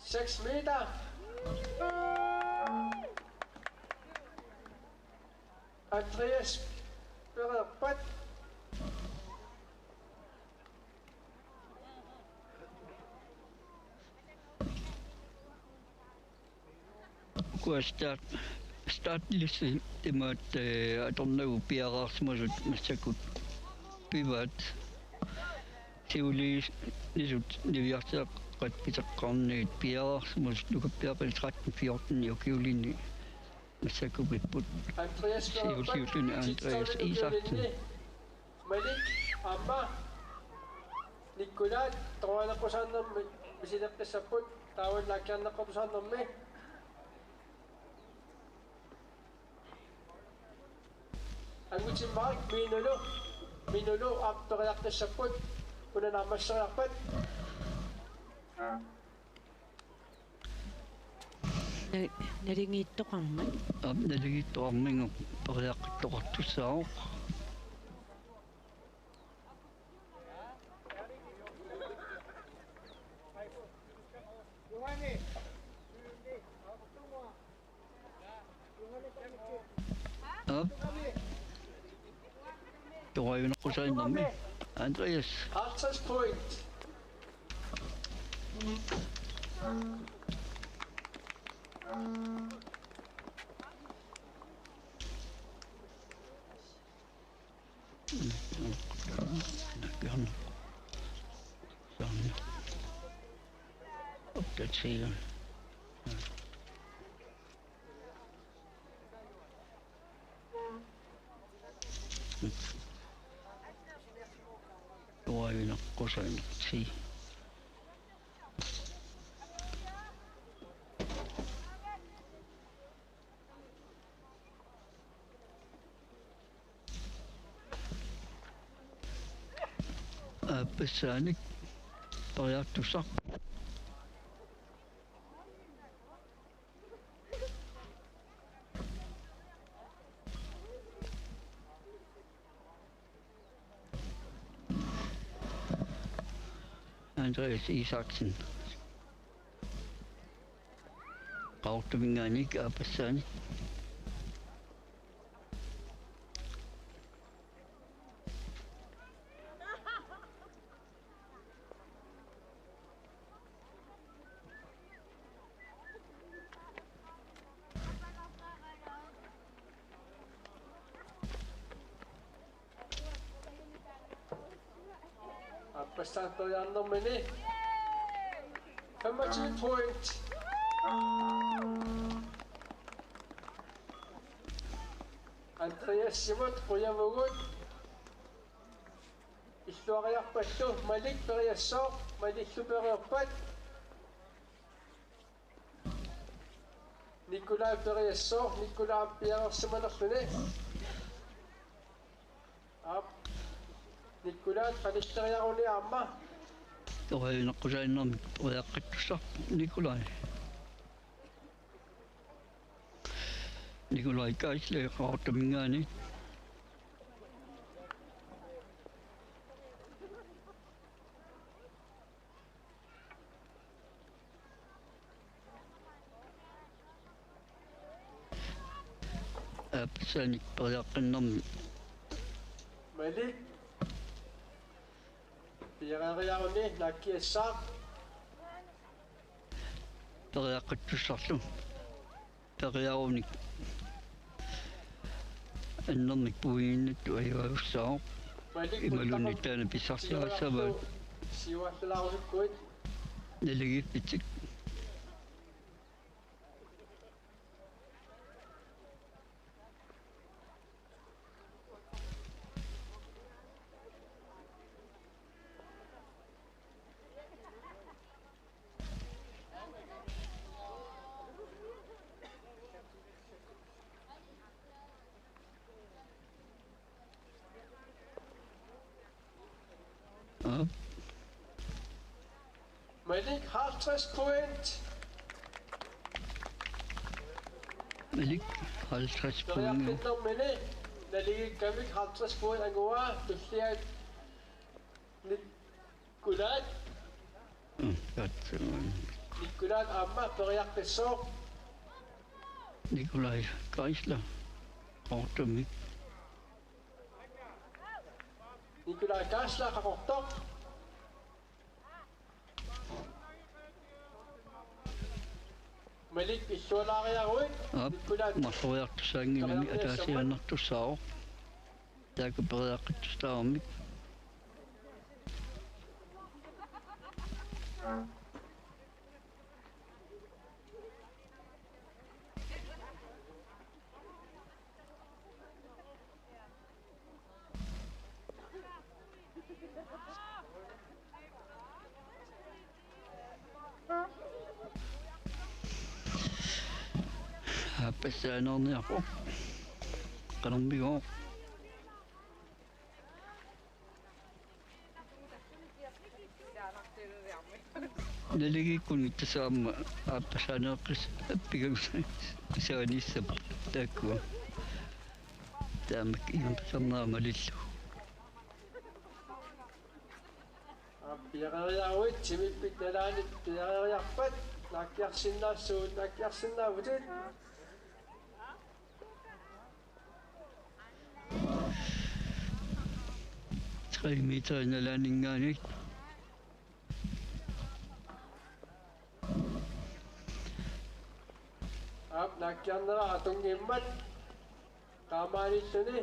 Seks meter. Andreas Pereerpat. Ukua start-, startliste imaat, eh, atornagu piareersimasut massakkut pivaat. Siuliinnisut niviarsiaqqat piteqqaarnagit piareersimasut nukappiaqqat tretten fjorten ukiulinni massakkupipput. Andreas Pereerpat, siulliulluni Andreas Isaksen. Malik aamma Nikkulaat toqqaannaqqusaarnermi misileqqissapput, taavalu laakkiarneqqortussaarnermi. Angutimmarik Minulu, Minulu aamma periaqqissapput, una naammasseriarpat. Na-, naligiittoqarmat. Aap, naligiittoqarmat periaqqittoqartussaavoq. Aap. Toqqaannaqqusaarnermi. Andreas. Halvtreds point. Sådan. Opdater. Toqqaannaqqusaarnermi. Aappassaanik periartussaq. Andreas Isaksen. Qaqortuminngaanniit aappassaanik. Aappassaat periarnermini. Femogtyve point. Andreasimut qujavugut. Illuariarpallu Malik periassooq, Maliklu pereerpat. Nikolaj periassooq, Nikolaj piareersimanerluni. Aap. Nikolaj qanilleriaruni aamma. Torianaqqusaannarmi periaqqittussaq Nikolaj. Nikolaj Geisler Qaqortuminngaanniit. Aappassaanik periaqqinnermi. Malik. Piareeriaruni naakkiassaaq. Periaqqittussarlu. Periarunik. Annermik puiginnattu ajugaassaaq. Malik imaluunniit taanna pissarsiarissavaat. Siuartulaarusukkuit. Naligiiffitik. Aap. Malik halvtreds point. Malik halvtreds point. Periarfissarnermini naligiikkamik halvtreds point anguaa, tulliat Nikolaj. Mm, that's, um, Nikolaj aamma periaqqissooq. Nikolaj Geisler. Qaqortumi. Nikolaj Geisler Qaqortoq. Malik illualaariaruit. Aap, Nikolaj marloriartussaanngilami, periarfissarnermut ataasiinnartussaavoq. Taakku periaqqittussaammik. Aappassaaneerniarpoq. Qanormigooq. Naligiikkunik tassa aamma aappassaaneeqqis-, appigalusaaniissapput taakkua. Taamak ingerlasarnera malillugu. Aap, piareeriaruit, timippit nalaanit piareeriarpat, naakkiarsinnaassuit, naakkiarsinnaavutit. Tre meter nalaaninngaanniit. Aap, naakkiarnera atunngimmat. Taamaalilluni.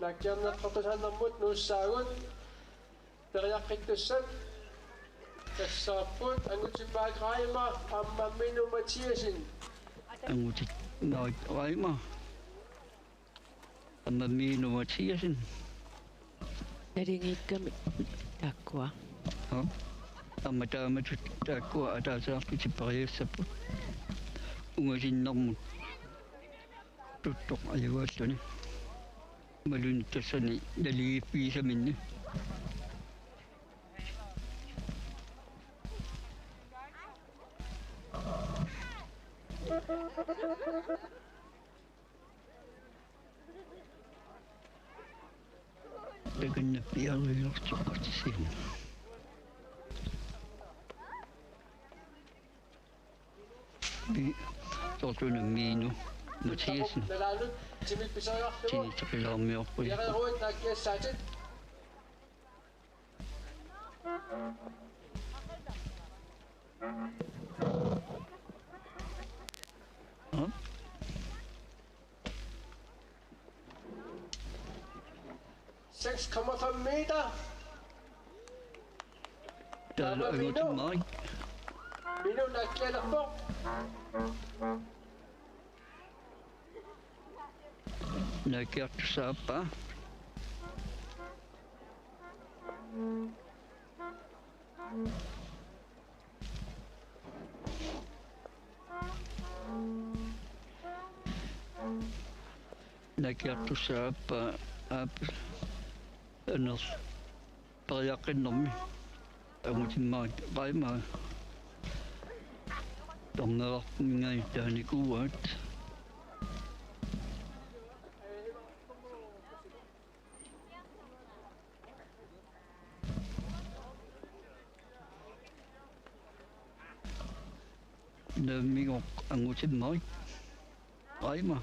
Naakkiarneqartussaanermut nuussaagut. Periaqqittussat tassaapput Angutimmaaq Reimer aamma Minu Mathiassen. Angutimmaaq Reimer aamma Minu Mathiassen. Naligiikkamik taakkua. Aa. Aamma taamatut taakkua ataaseq arfineq-marlunnik periassapput. Ungasinnermut tuttoq ajugaalluni. Imaluunniit tassani naligiiffigisaminni. Takanna piareeriartoqartisigu. Pi-, soorlu una Minu Mathiassen. Nalaanut timip pisariarlugu. Tinitseqilaarmiorput. Piareeruit naakkiassaatit. Aa? Seks komma fem meter. Taava Minu. Angutimmaaq. Minu naakkialerpoq. Naakkiartussaappaa. Nakiartussaapput aap aner periaqqinnermi. Angutimmarik qaima. Tornerarpunngani taanikuuaat. Nammineq angutimmarik qaima.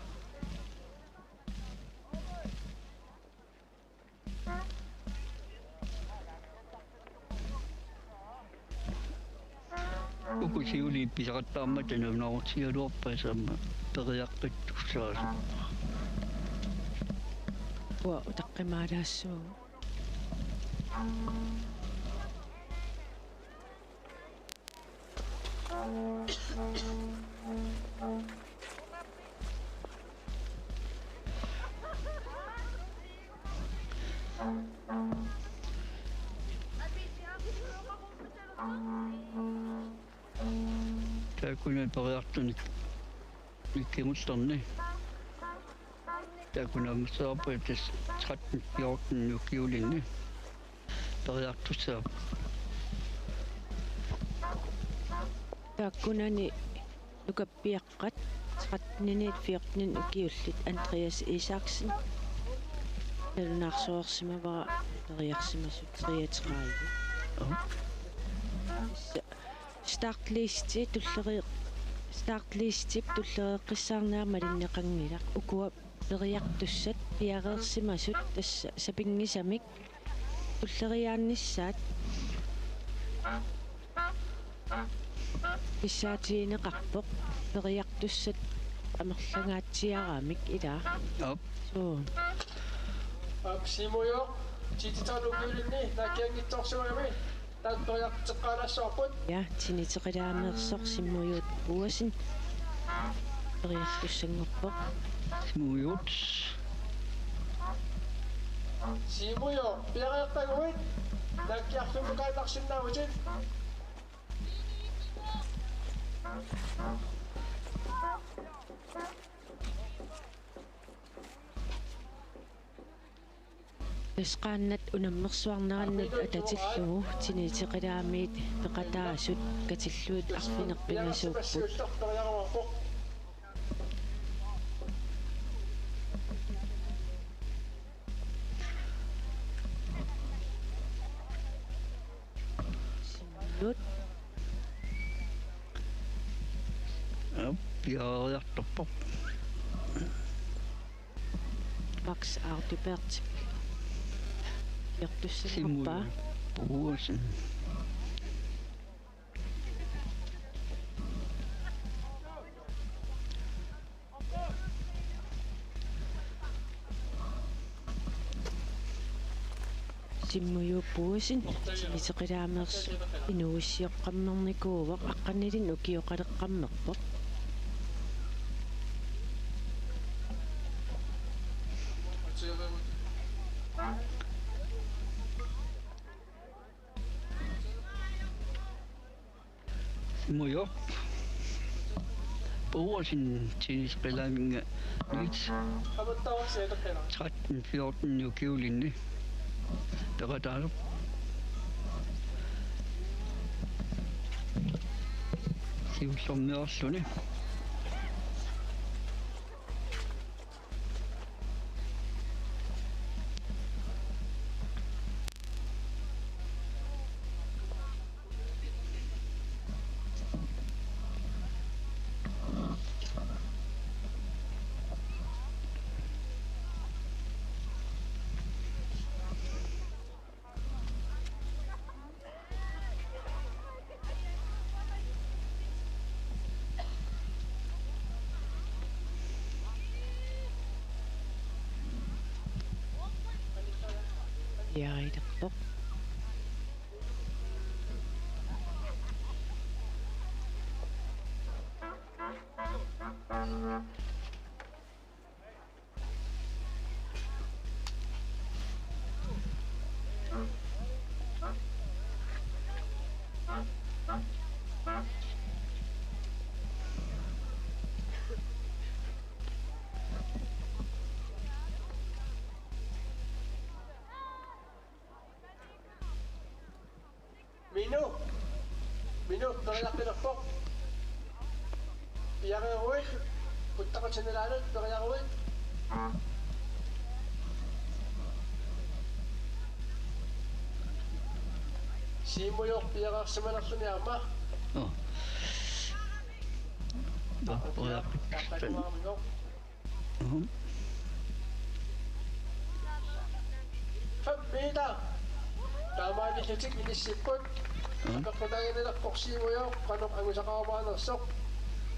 Uku siuliini pisaqattaarmata nalunaarutigaluarpaat aamma periaqqittussaasut. Uanga utaqqimaalaassuugut. Taakkunani periartunik kingullerni. Taakkunani ammassavarput tassa tretten fjorten ukiulinni periartussaapput. Taakkunani nukappiaqqat tretten fjorten ukiullit Andreas Isaksen nalunaarsorsimavara periarsimasut treogtredive. Startlisti tulleri-, startlistip tullereqqissaarnera malinneqanngilaq. Ukua periartussat piareersimasut tassa sapinngisamik tulleriaannissaat kissaatigineqarpoq periartussat amerlangaatsiaramik ilaa. Aap. Suu. Aap, Simujoq, tititalu ukiulinni nakianngitsoorsimagami. Taanna periarteqqaalaassavarput. Ja, Tiniteqilaameersoq Simujuut Boesen periartussanngorpoq. Simujuut. Simujoq, piareerpaguit, nakiarfimmukaannarsinnaavutit. Tassa qaannat unammersuarnerannut atatillugu Tiniteqilaamiit peqataasut katillugit arfineq-pingasuupput. Simujoq. Aap, piareeriartorpoq. Max Audibert. Piareertussanngorpaa. Simujoq Boesen. Simujoq Boesen Tiniteqilaameersoq inuussioqqammernikuuvoq, aqqanilinnik ukioqaleqqammerpoq. Simujoq Boesen Tiniteqilaaminngaanniit tretten fjorten ukiulinni peqataasoq. Siullermeerluni. Piareerpoq. Minu. Minu, periarpilerpoq. Piareeruit. Puttaqatit nalaanut, periaruit. Siumujoq piareersimanerluni aamma. Oh. Nå, periarpit. Takuarmigoq. Mhm. Fem meter. Taamaalillutik inissipput. Mhm. Apeqqutaaginnarpoq Siumujoq qanoq angusaqarumaanersoq.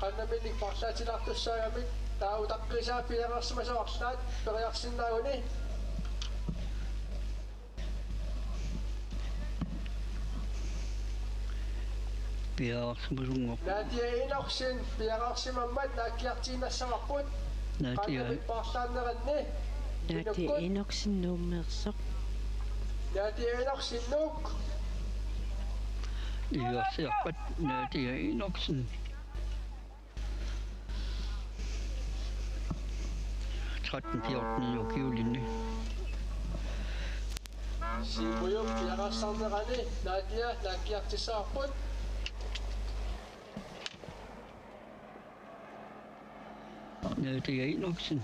Qannaminnik paarlaatilaartussaagamik taava utaqqiisaa piareersimasoq arlaat periarsinnaaguni. Piareersimasunngorpoq. Nadia Enoksen piareersimammat naakkiartiinnassavarput. Nadia. Qangamit paarlaanneranni. Nadia inukkut. Enoksen Nuummeersoq. Nadia Enoksen Nuuk. Niuersiarpat Nadia Enoksen. Tretten fjorten i ukiulinni. Siumujoq piareersarnerani Nadia naakkiartissavarput. Nadia Enoksen.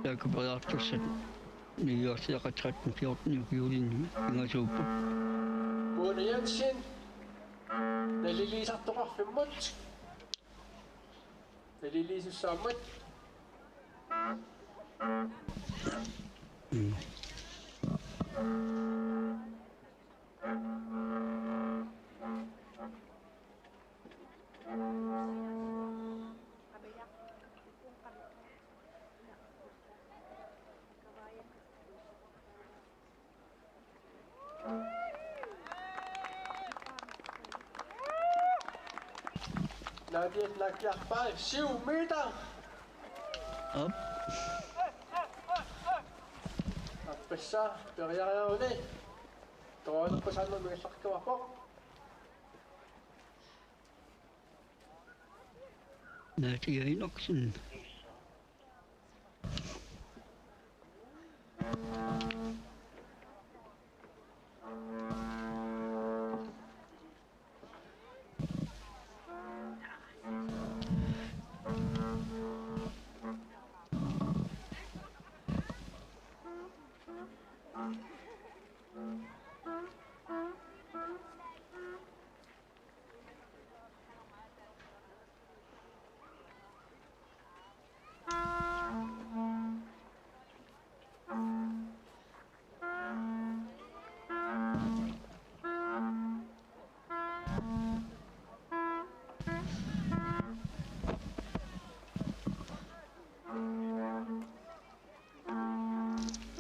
Taakku periartussat niuersiaqat tretten fjorten i ukiulinni pingasuupput. Mona Jensen. Naliliisartoqarfimmut. Naliliisussaammat. Mm. Nadia naakkiarpaa syv meter. Op. Appassaa periareeruni. Toraanappasaanna migallarkavarpoq. Nadia Enoksen.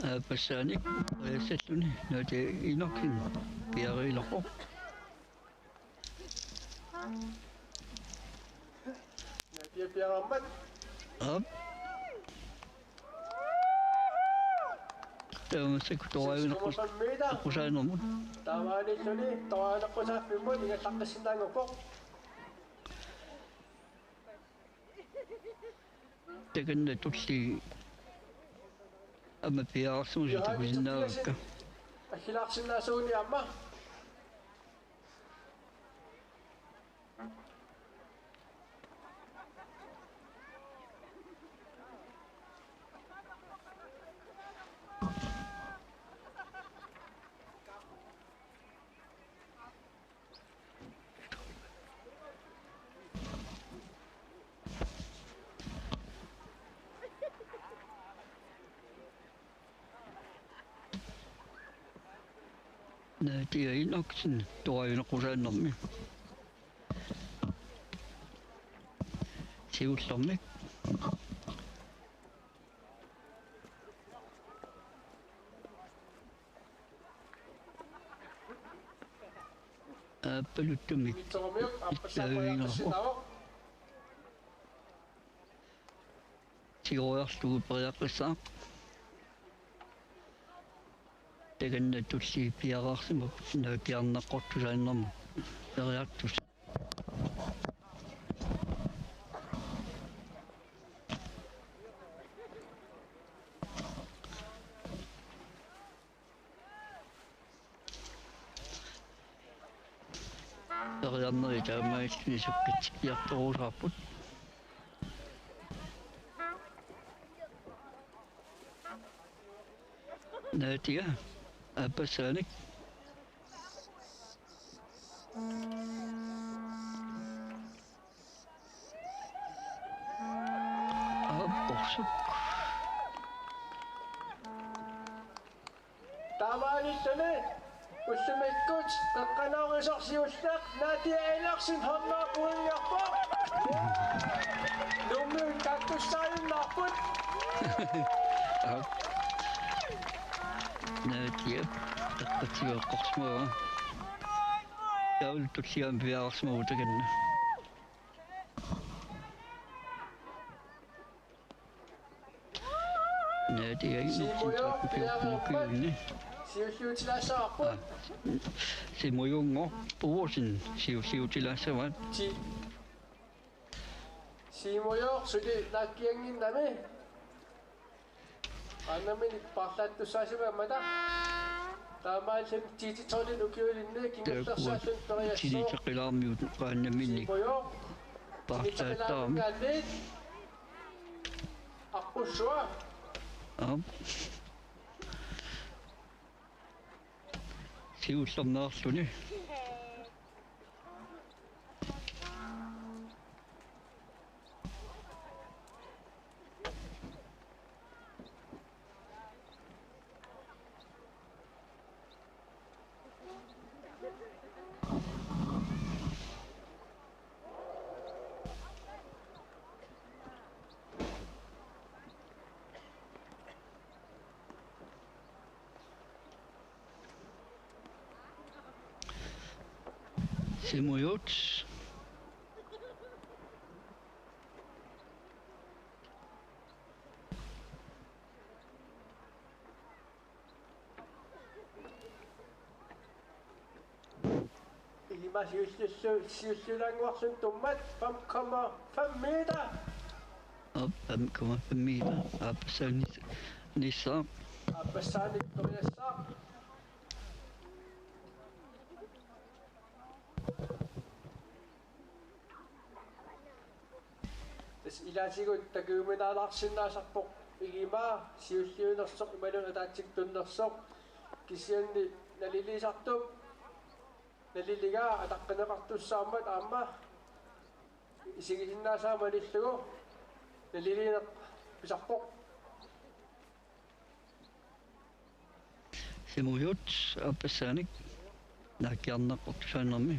Aappassaanik ajassalluni Nadia Enoksen piareerpoq. Nadia piareermat. Aap. Taava massakkut toraajunneqqus-, toraajunneqqusaanermut. Taamaalilluni toraajunneqqusaaffimmut ingerlaqqissinnaanngorpoq. Takanna tulliani aamma piareersimasut takusinnaavakka. Akkilaarsinnaasuuguni aamma. Nadia Enoksen toraajunneqqusaanermi. Siullermik. Aappaluttumik. Ittaaviinerpoq. Tigoriarlugu periaqqissaaq. Takanna tulliani piareersimapput naakkiarneqqortusaanermut periartussat. Periarnerit taamaalilluni sukkatsikkiartorusaarput. Nadia, aappassaanik. Aapporsuk. Taamaalilluni ullumikkut qeqqanoorusoq siulleq Nadia Enoksen hundrede pointiarpoq. Nuummiut taakkussaajunnaarput. Aap. Nadia, taqqatsigu eqqorsimavaa. Taavalu tulliani piareersimavugut takanna. Nadia Enoksen, Simujoq, taakku piareerpat. Siulliutilaassavarput. Aa, Simujunnguaq Poulsen siulliutilaassavaat. Si-, Simujoq suli naakkiannginnami. Qaannaminik paarlaattussaasimagatta. Taamaalilluni T T tolv ukiulinni kingullersaalluni periassooq. Tiliseqqilaarmiut qaannaminik. Simujoq. Paarlaattaarami. Tiliseqqilaarminngaanniit. Aqqussua. Aap. Siullernaarluni. Simujoq. Igima siulliullu-, siulliulaannguarluni tummat fem komma fem meter. Aap, fem komma fem meter. Aappassaanik nis-, nissaaq. Aappassaanik periassaaq. Tassa ilaatigut takujuminaalaarsinnaasarpoq Igima siulliunersoq imaluunniit ataatsiktunnersoq, kisianni naliliisartup naliligaa ataqqineqartussaammat aamma isigisinnaasaa malillugu naliliineq pisarpoq. Simujoq aappassaanik naakkiarneq eqqortussaanermi.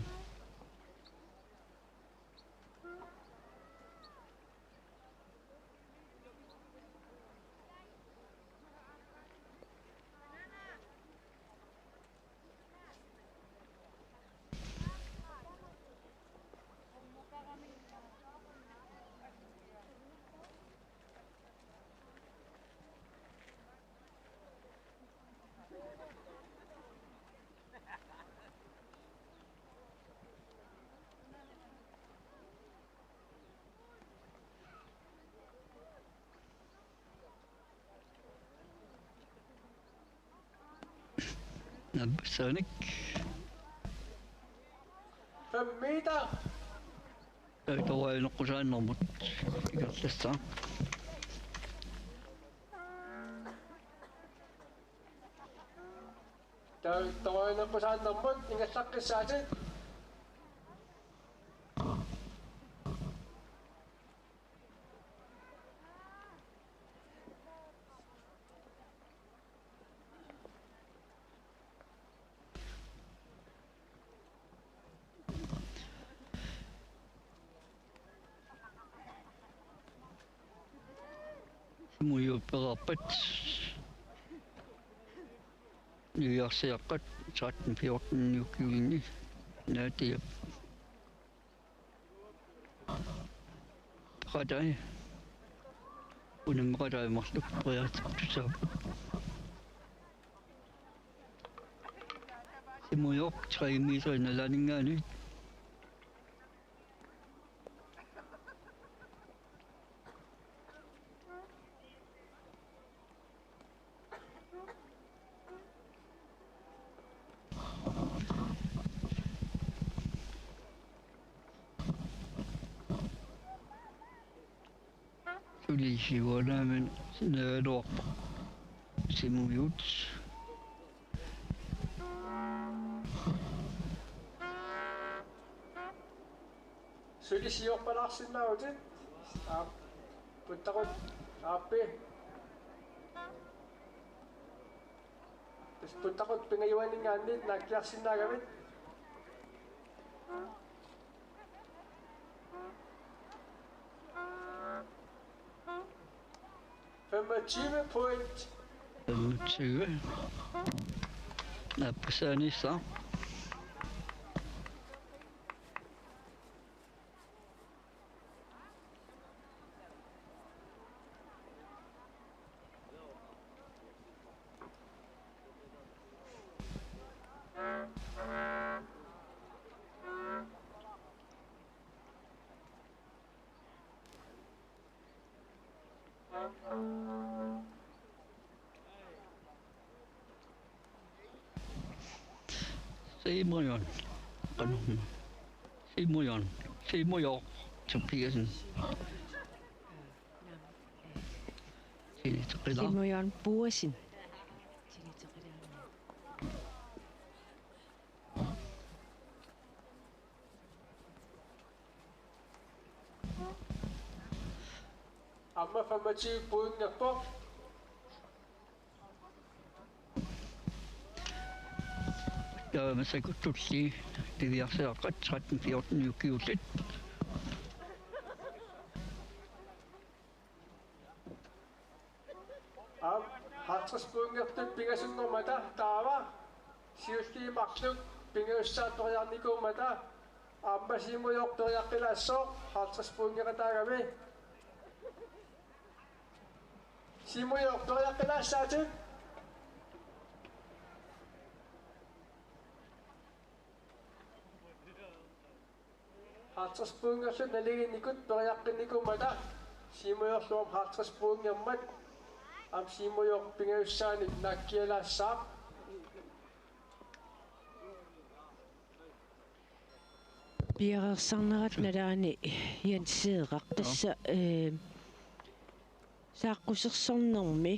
Aappassaanik. Fem meter. Taava torajuneqqusaannermut ingerlassaaq. Taava torajuneqqusaannermut ingerlaqqissaatit. Simujoq pereerpat. Niviarsiaqqat tretten fjorten ukiulinni. Naatiap. Qatai. Unammeqatai marluk periarfissaqartussaapput. Simujoq tre meter nalaaninngaanniit. Ulisiuanaamin sinaaluarpoq. Simuiut. Suli siorpalaarsinnaavutit. Aap. Puttaqut. Aappi. Tassa puttaqut pingajuanninngaanniit naakkiarsinnaagamik. Femogtyve point. Femogtyve. Aappassaanissaq. Simuiuk. Qanoq. Simuiuk. Simuiuk. Tobiassen. Siniteqila. Simuiuk Boasen. Aamma femogtyve pointerpoq. Ja, massakkut tulliit niviarsiaqqat tretten fjorten ukiullit. Aap, halvtreds pointertut pingasunnermata taava siulliit marluk pingajussaat periarnikuummata aamma Simuiuk periaqqilaassaaq halvtreds pointeqataagami. Simuiuk periaqqilaassaatit. Halvtreds pointertut naligiinnikut periaqqinnikuummata Simuiullu aamma halvtreds pointermat aamma Simuiuk pingajussaanik naakkialaassaaq. Piareersarnerat nalaani Jens Seeraq tassa, eh, saaqqusersornermi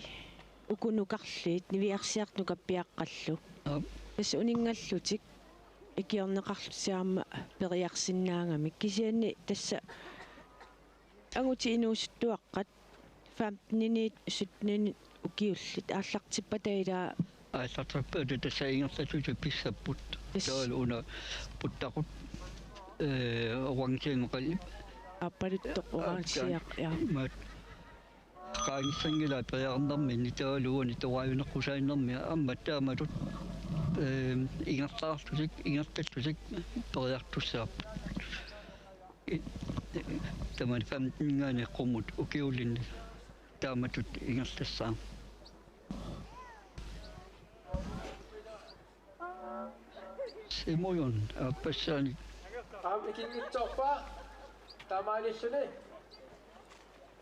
uku nukarliit niviarsiartut nukappiaqqallu. Aap. Tassa uninngallutik ikiorneqarlutik aamma periarsinnaagamik. Kisianni tassa angutit inuusuttuaqqat femteniniit sytteniniit ukiullit aallartippata ilaa. Aallartippata tassa ingerlallutik pissapput. Yes. Taavalu una puttaqut, eh, orangenngorluni. Aappaluttoq orangeaq, ja. Maat. Qaangissanngilaq periarnerminni taavalu uani toraajuneqqusaannermi aamma taamatut, eh, ingerlaarlutik, ingerlallutik periartussaapput. I-, tamanna femteninngaanniit qummut ukiulinni taamatut ingerlassaaq. Simuiuk aappassaanik. Aamma ikinngitsoorpaa. Taamaalilluni.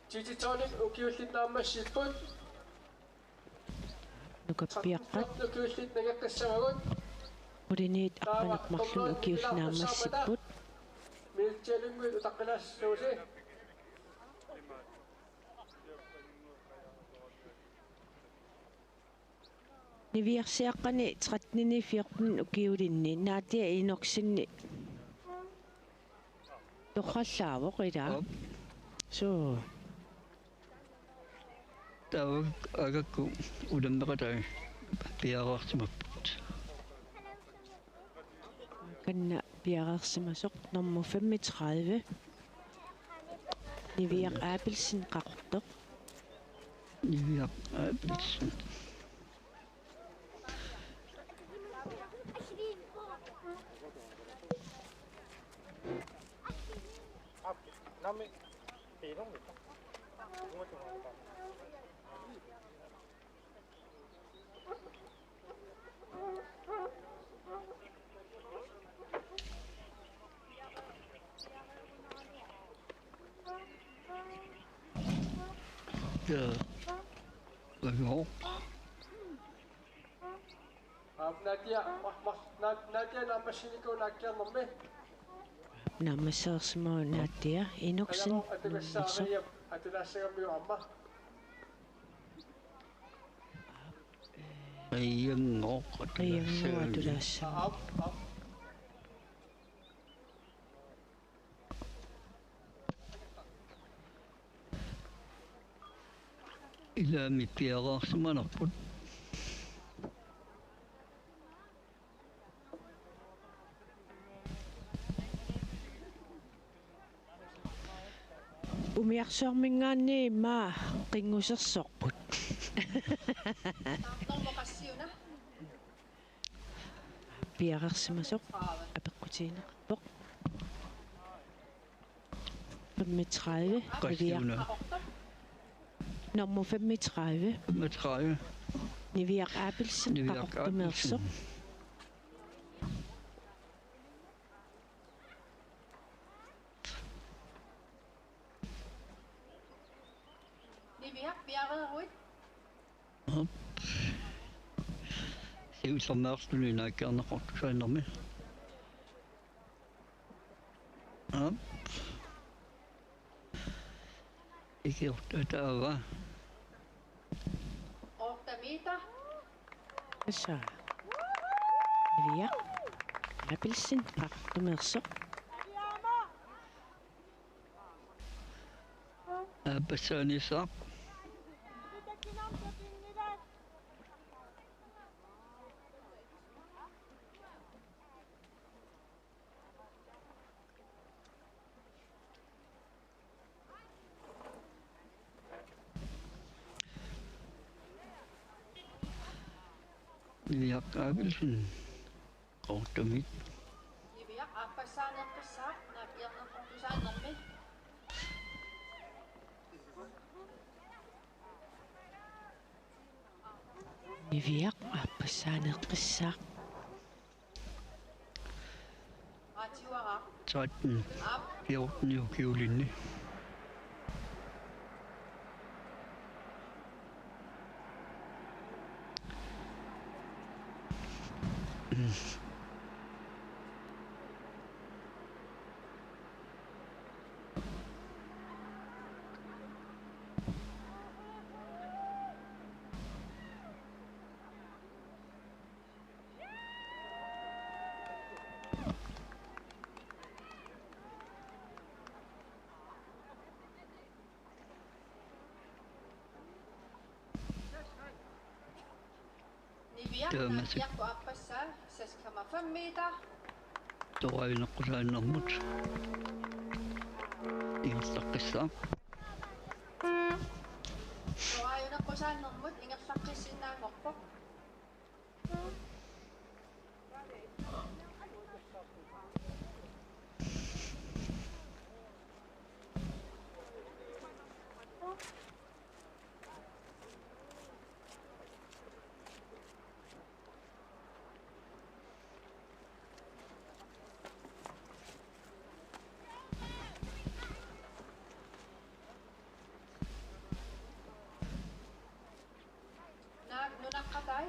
Tititonik ukiullit naammassipput. Nukappiaqqat. Ukiullit nangeqqissavagut. Uliniit arpanut marlunut ukiullit naammassipput. Miltialunguit utaqqilaassuusi. Niviarsiaqqani tretten fjorten ukiulinni Nadia Enoksenip torrallaavoq ilaa. Aap. Suu. Taava agakku ulammeqatai piareersimapput. Kanna piareersimasoq nummer femogtredive. Niviaq Abelsen Qaqortoq. Niviaq Abelsen. Ja. Ajo. Aap, Nadia, ma-, ma-, Na-, Nadia naammassinikuuvoq naakkiarnermi. Naammassereersimavoq Nadia Enoksen. Ajornaq atugassaanersoq. Atugassaanersoq aamma. Qianngooq. Qianngooq atugassaanersoq. Aap, aap. Ilaami piareersimanerput. Umiarsuarminngaanniit immaqa qinngusersorput. Piareersimasoq apeqqutigineqarpoq. Femogtredive, Niviaq. Qassuuna? Nummer femogtredive. Femogtredive. Niviaq Abelsen, Niviaq Qaqortumeersoq. Abelsen. Niviaq, piareeruit. Aap. Siullermeerluni naakkiarneqartussaannarmi. Aap. Ikiortut taava. Otte meter. Tassa. Niviaq Abelsen, Qaqortumeersoq. Aappassaaniissaaq. Niviaq Abelsen. Qaqortumit. Niviaq aappassaaneeqqissaaq, naakkiarneqartussaannermi. Niviaq aappassaaneeqqissaaq. Tretten fjorten ukiulinni. Niviaq, taamaasillugu aappassaa, seks komma fem meter. Toraajunaqqusaannarmut. Ingerlaqqissaaq. Toraajunaqqusaannarmut ingerlaqqissinnaanngorpoq. Naak nunaqqatai.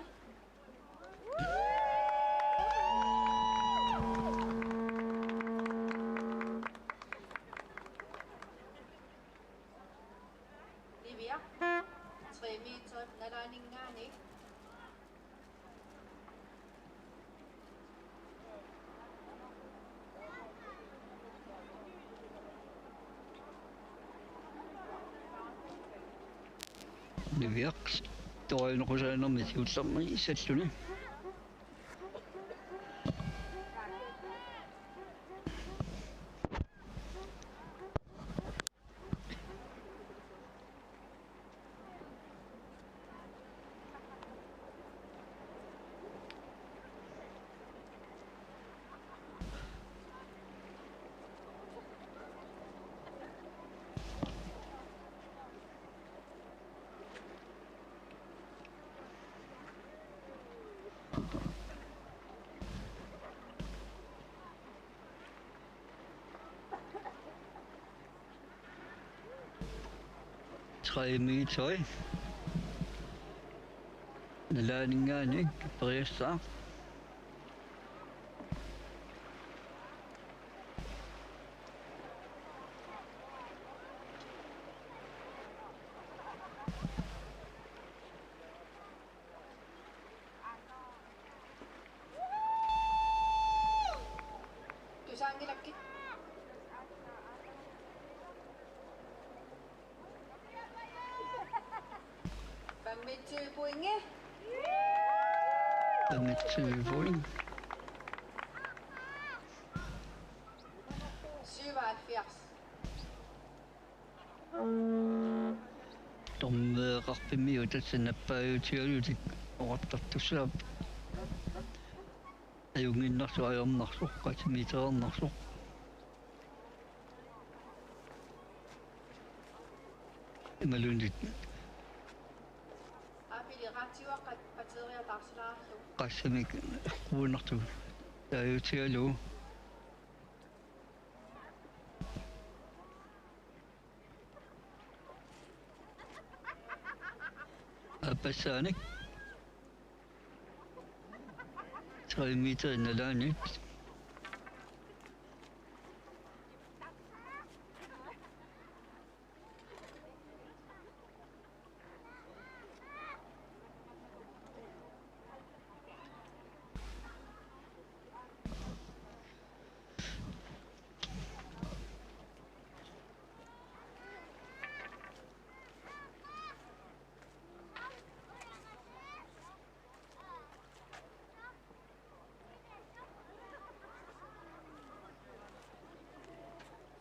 Niviaq, tre meter nalaaninngaanniit. Niviaq, toraajunaqqusaannarmi siullermi salluni. Tre meter. Nalaaninngaanniit periassaaq. Femogtyve point. Femogtyve point. Syvoghalvfjerds. Dommereqarfimmiut tassa nappaajutigalutik oqartartussaapput. Ajunngiinnarsoq, ajornarsoq, qassit meteriinnarsoq. Imaluunniit Aapili raatiuaqqat pateria taarsilaarlugu. Qassimik eqquinnartoq taajutigalugu. Aappassaanik. Tre meter nalaanit.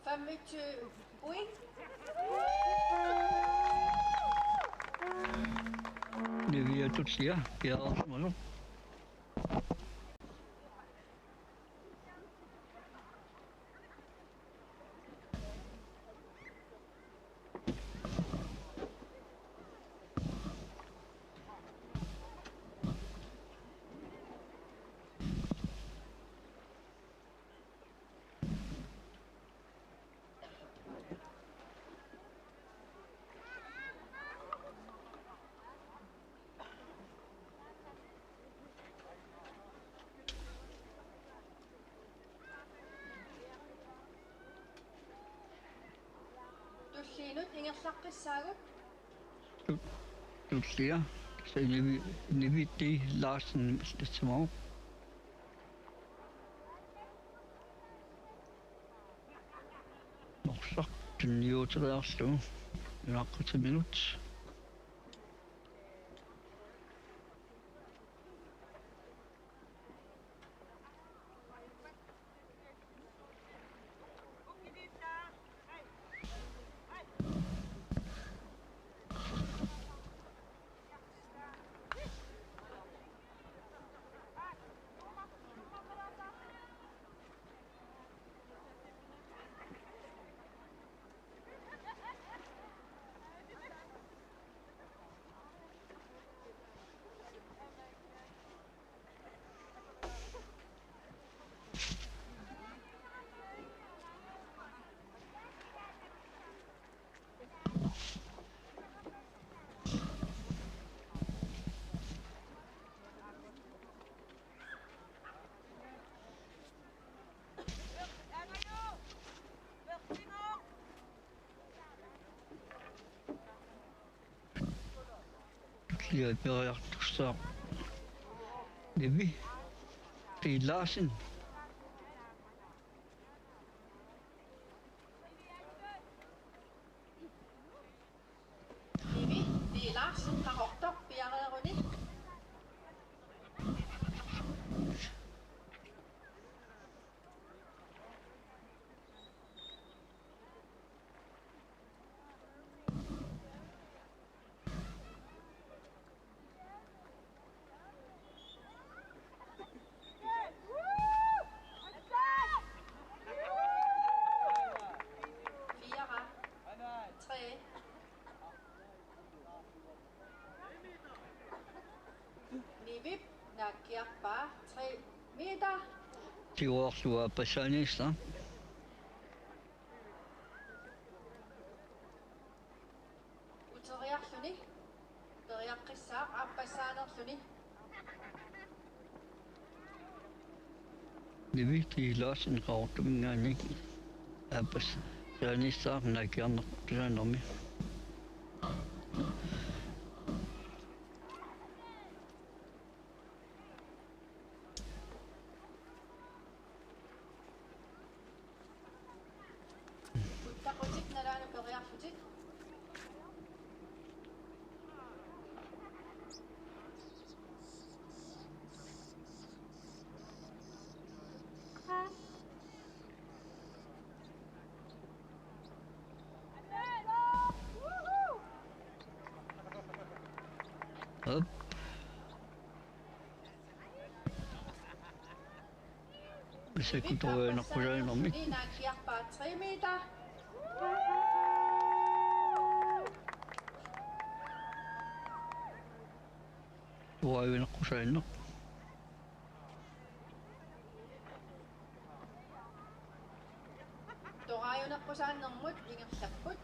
Femogtyve point. Niviata Tullia piareersimasoq. Tulliinut ingerlaqqissaagut. Tu-, Tullia. Tassa Nivi-, Nivi T. Larsen tassaavoq. Norsaq tunniuteriarlugu. Nunaqqutit minut. Tullia piareertussaavoq. Nivi T. Larsen. Nivi T. Larsen Qaqortoq piareeruni. Fire. Tre. Nivip naakkiarpaa tre meter. Tigoorlua passaanissaq. Uteriarluni. Periaqqissaaq aappassaanerluni. Nivi T. Larsen Qaqortuminngaanniit aappassaanissaaq naakkiarnartussaanermi. Uttaqutit nalaanut periarlutit. Massakkut torianaqqusaannarmik. Naakkiarpaa tre meter. Torianaqqusaannaq. Torianaqqusaannarmut ingerlapput.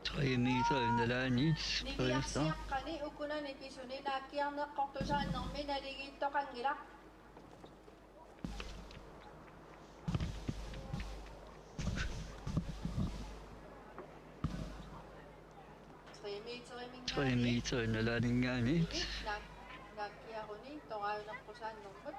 Tre meter nalaaniit. Niviarsiaqqani ukunani pisuni naakkiarneqqortusaannarmi naligiittoqanngilaq. Tre meteriminngaanniit. Tre meter nalaaninngaanniit. Naak-, naakkiaruni torianaqqusaannarmut.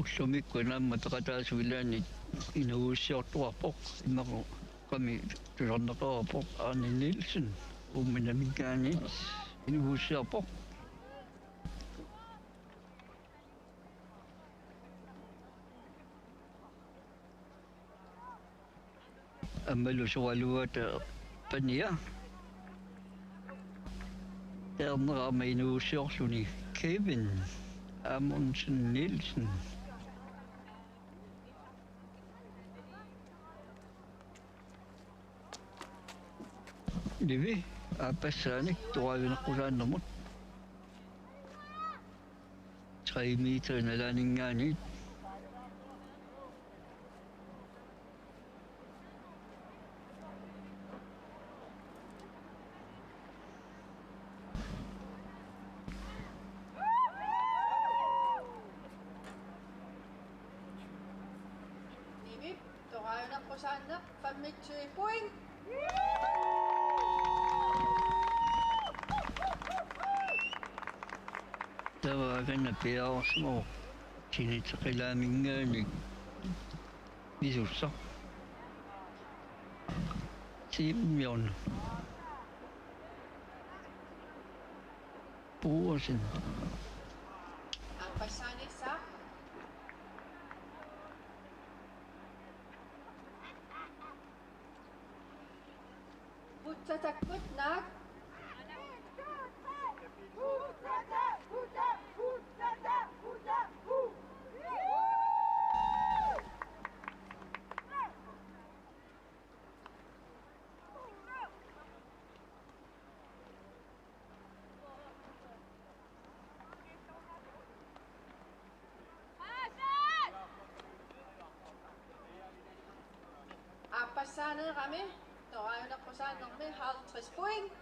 Ullumikkut aamma peqataasup ilaanni inuuissiortuarpoq, imaluunniit tusarnaarpoq, Arne Nielsen, Uummannaminngaanniit inuuissiorpoq. Aammalu soraluata pania. Taarnera aamma inuuissiorluni Kevin Amundsen Nielsen. Nivi aappassaanik torianaqqusaannarmut. Tre meter nalaaninngaanniit. Nivip torianaqqusaannaq femogtyve point. Taava akanna piareersimasoq Tinitseqilaaminngaanniit pisussaq. Simeon Boesen. Aappassaanissaq. Putsatakkut naak. Aappassaanerami torianaqqusaannarmi halvtreds point.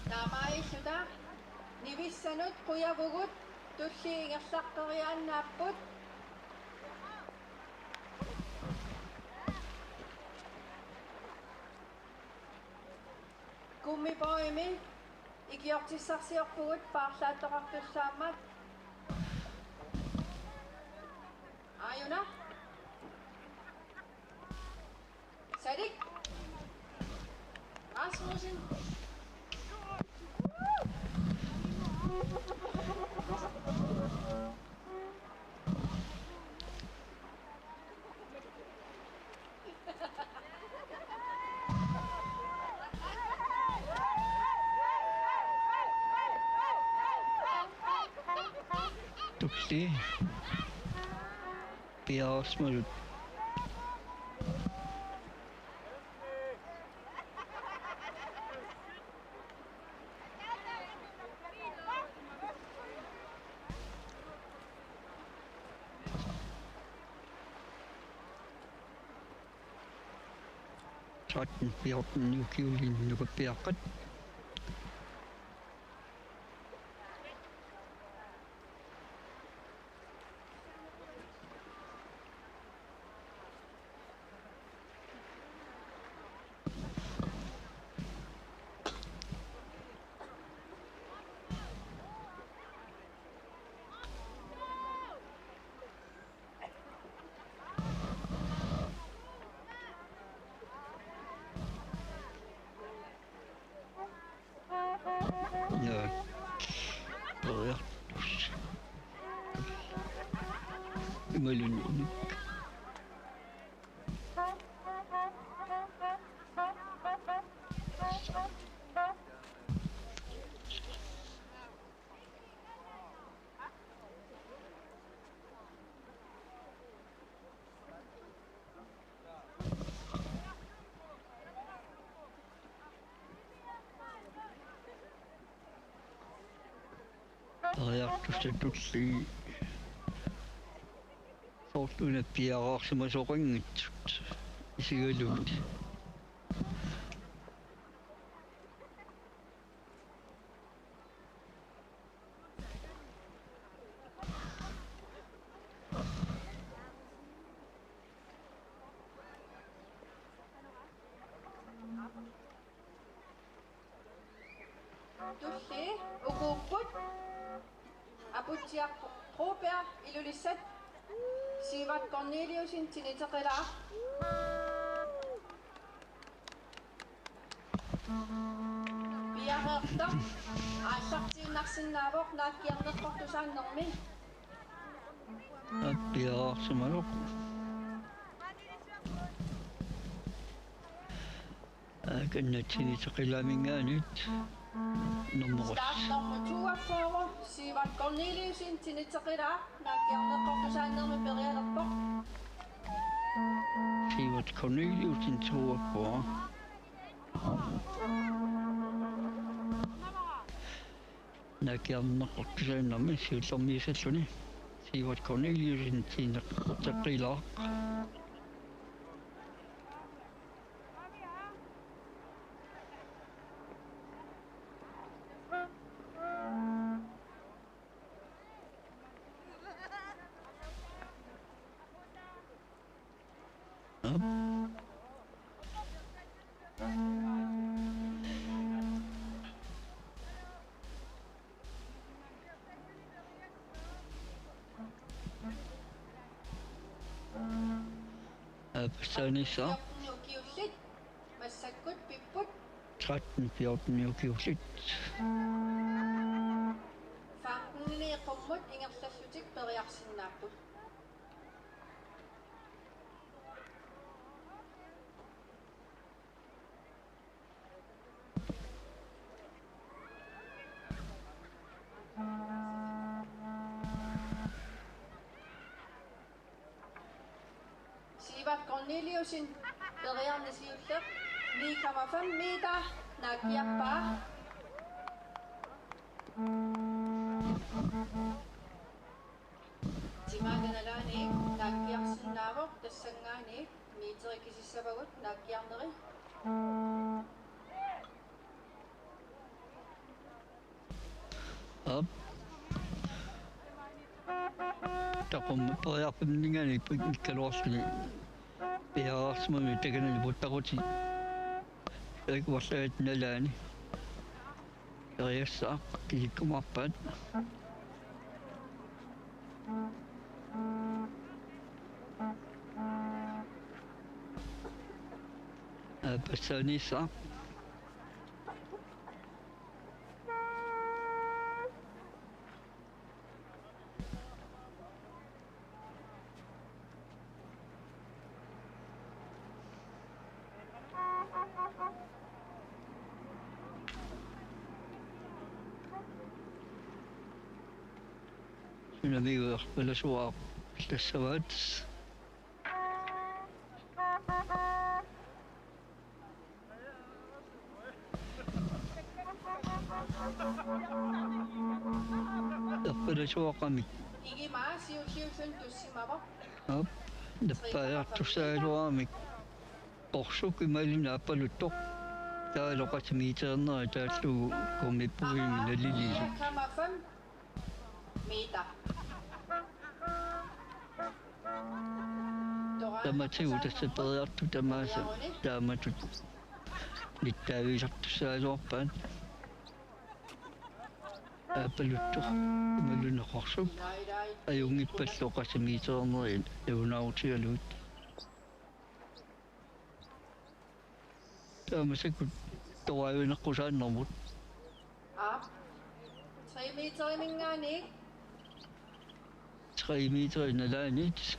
Taamaalilluta nivissanut qujavugut, tulliit ingerlaqqeriaannaapput. Gummibåndimi ikiortissarsiorpugut paarlaattoqartussaammat. Aajuna. Salik Rasmussen. Tulliit piareersimasut. Tretten fjorten ukiulinnut nukappiaqqat. imaluunniit. Periartussatulli soorlu una piareersimasoqanngitsut isigalugu. Tulli ukuupput. Aputsiaq Broberg, Ilulissat. Sivert Corneliussen, Tiniteqilaaq. Piareertoq aallartiinnarsinnaavoq naakkiarneqartusaannermi. Aap, piareersimavoq. Aa, kanna Tiniteqilaaminngaanniit nummer. Start nummer toogfyrre, Sivert Corneliussen, Tiniteqilaaq, naakkiarneqartusaannermi perialerpoq. Sivert Corneliussen, toogfyrre. Naakkiarneqartusaannermi siullermik isalluni Sivert Corneliussen, Tiniteqilaaq. Aappassaanissaq. Fjorten ukiullit, massakkut pipput. Tretten fjorten ukiullit. Femten qummut ingerlallutik periarsinnaapput. Sivert Corneliussen, periarneq siulleq, ni komma fem meter, naakkiarpaa. Timaata nalaani naakkiarsinnaavoq, tassanngaanniit meterit kisissavagut naakkiarneri. Aap. Takummut periarfimminngaanniit pikkaluarluni piareersimammat takanani puttaquti. Erik Wallaat nalaani. Periassaaq kisikkumaarpaat. Aappassaanissaq. Sunamiuerpalasuaq tassavaat. Erpalasuaqami. Igima siulliulluni tussimavoq. Aap, nappaajartussaagaluaramik. Qorsuk imaluunniit Aappaluttoq. Taavalu qassit meteriinnerit taallugu kummippuimi naliliisut. Fire komma fem meter. Tamatigut tassa periartut tamaasa taamatut nittaavigisartussaagaluarpaat. Aappaluttoq imaluunniit Qorsuk ajunngippallu qassit meteriinnerit nalunaarutigalugit. Taava massakkut torajuineqqusaannermut. Aap. Tre meteriminngaanniit. Tre meter nalaanit.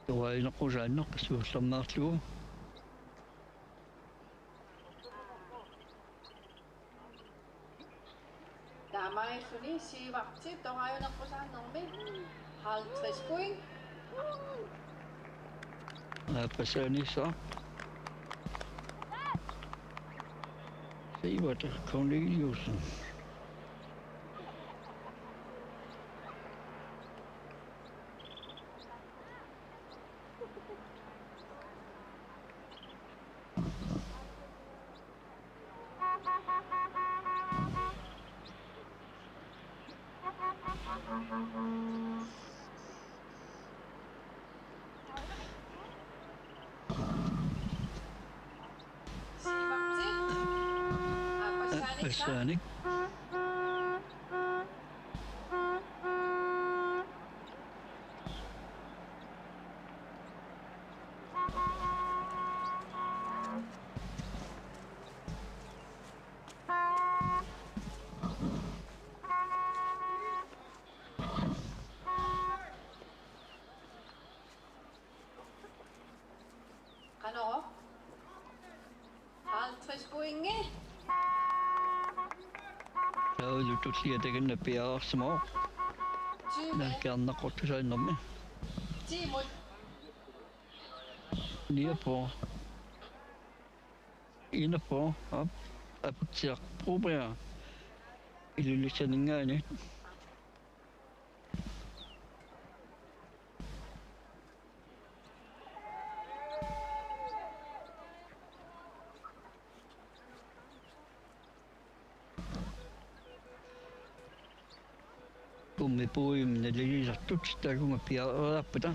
Tuainaqqusaannaq suullernaarlugu. Taamaalilluni Sivartip toqajuneqqusaannermi halvtreds point. Aappassaanissaq Sivert Corneliussen. Assaanik. Qanoq? Halvtreds pointi. Taavalu tullia takanna piareersimavoq. Tyve. Naakkiarneqqortussaannermi. Ti mål. Niogfyrre. Enogfyrre. Aap. Aputsiaq Broberg. Ilulissaninngaanniit. Kummi puim nalilisartut takunga piareerpata.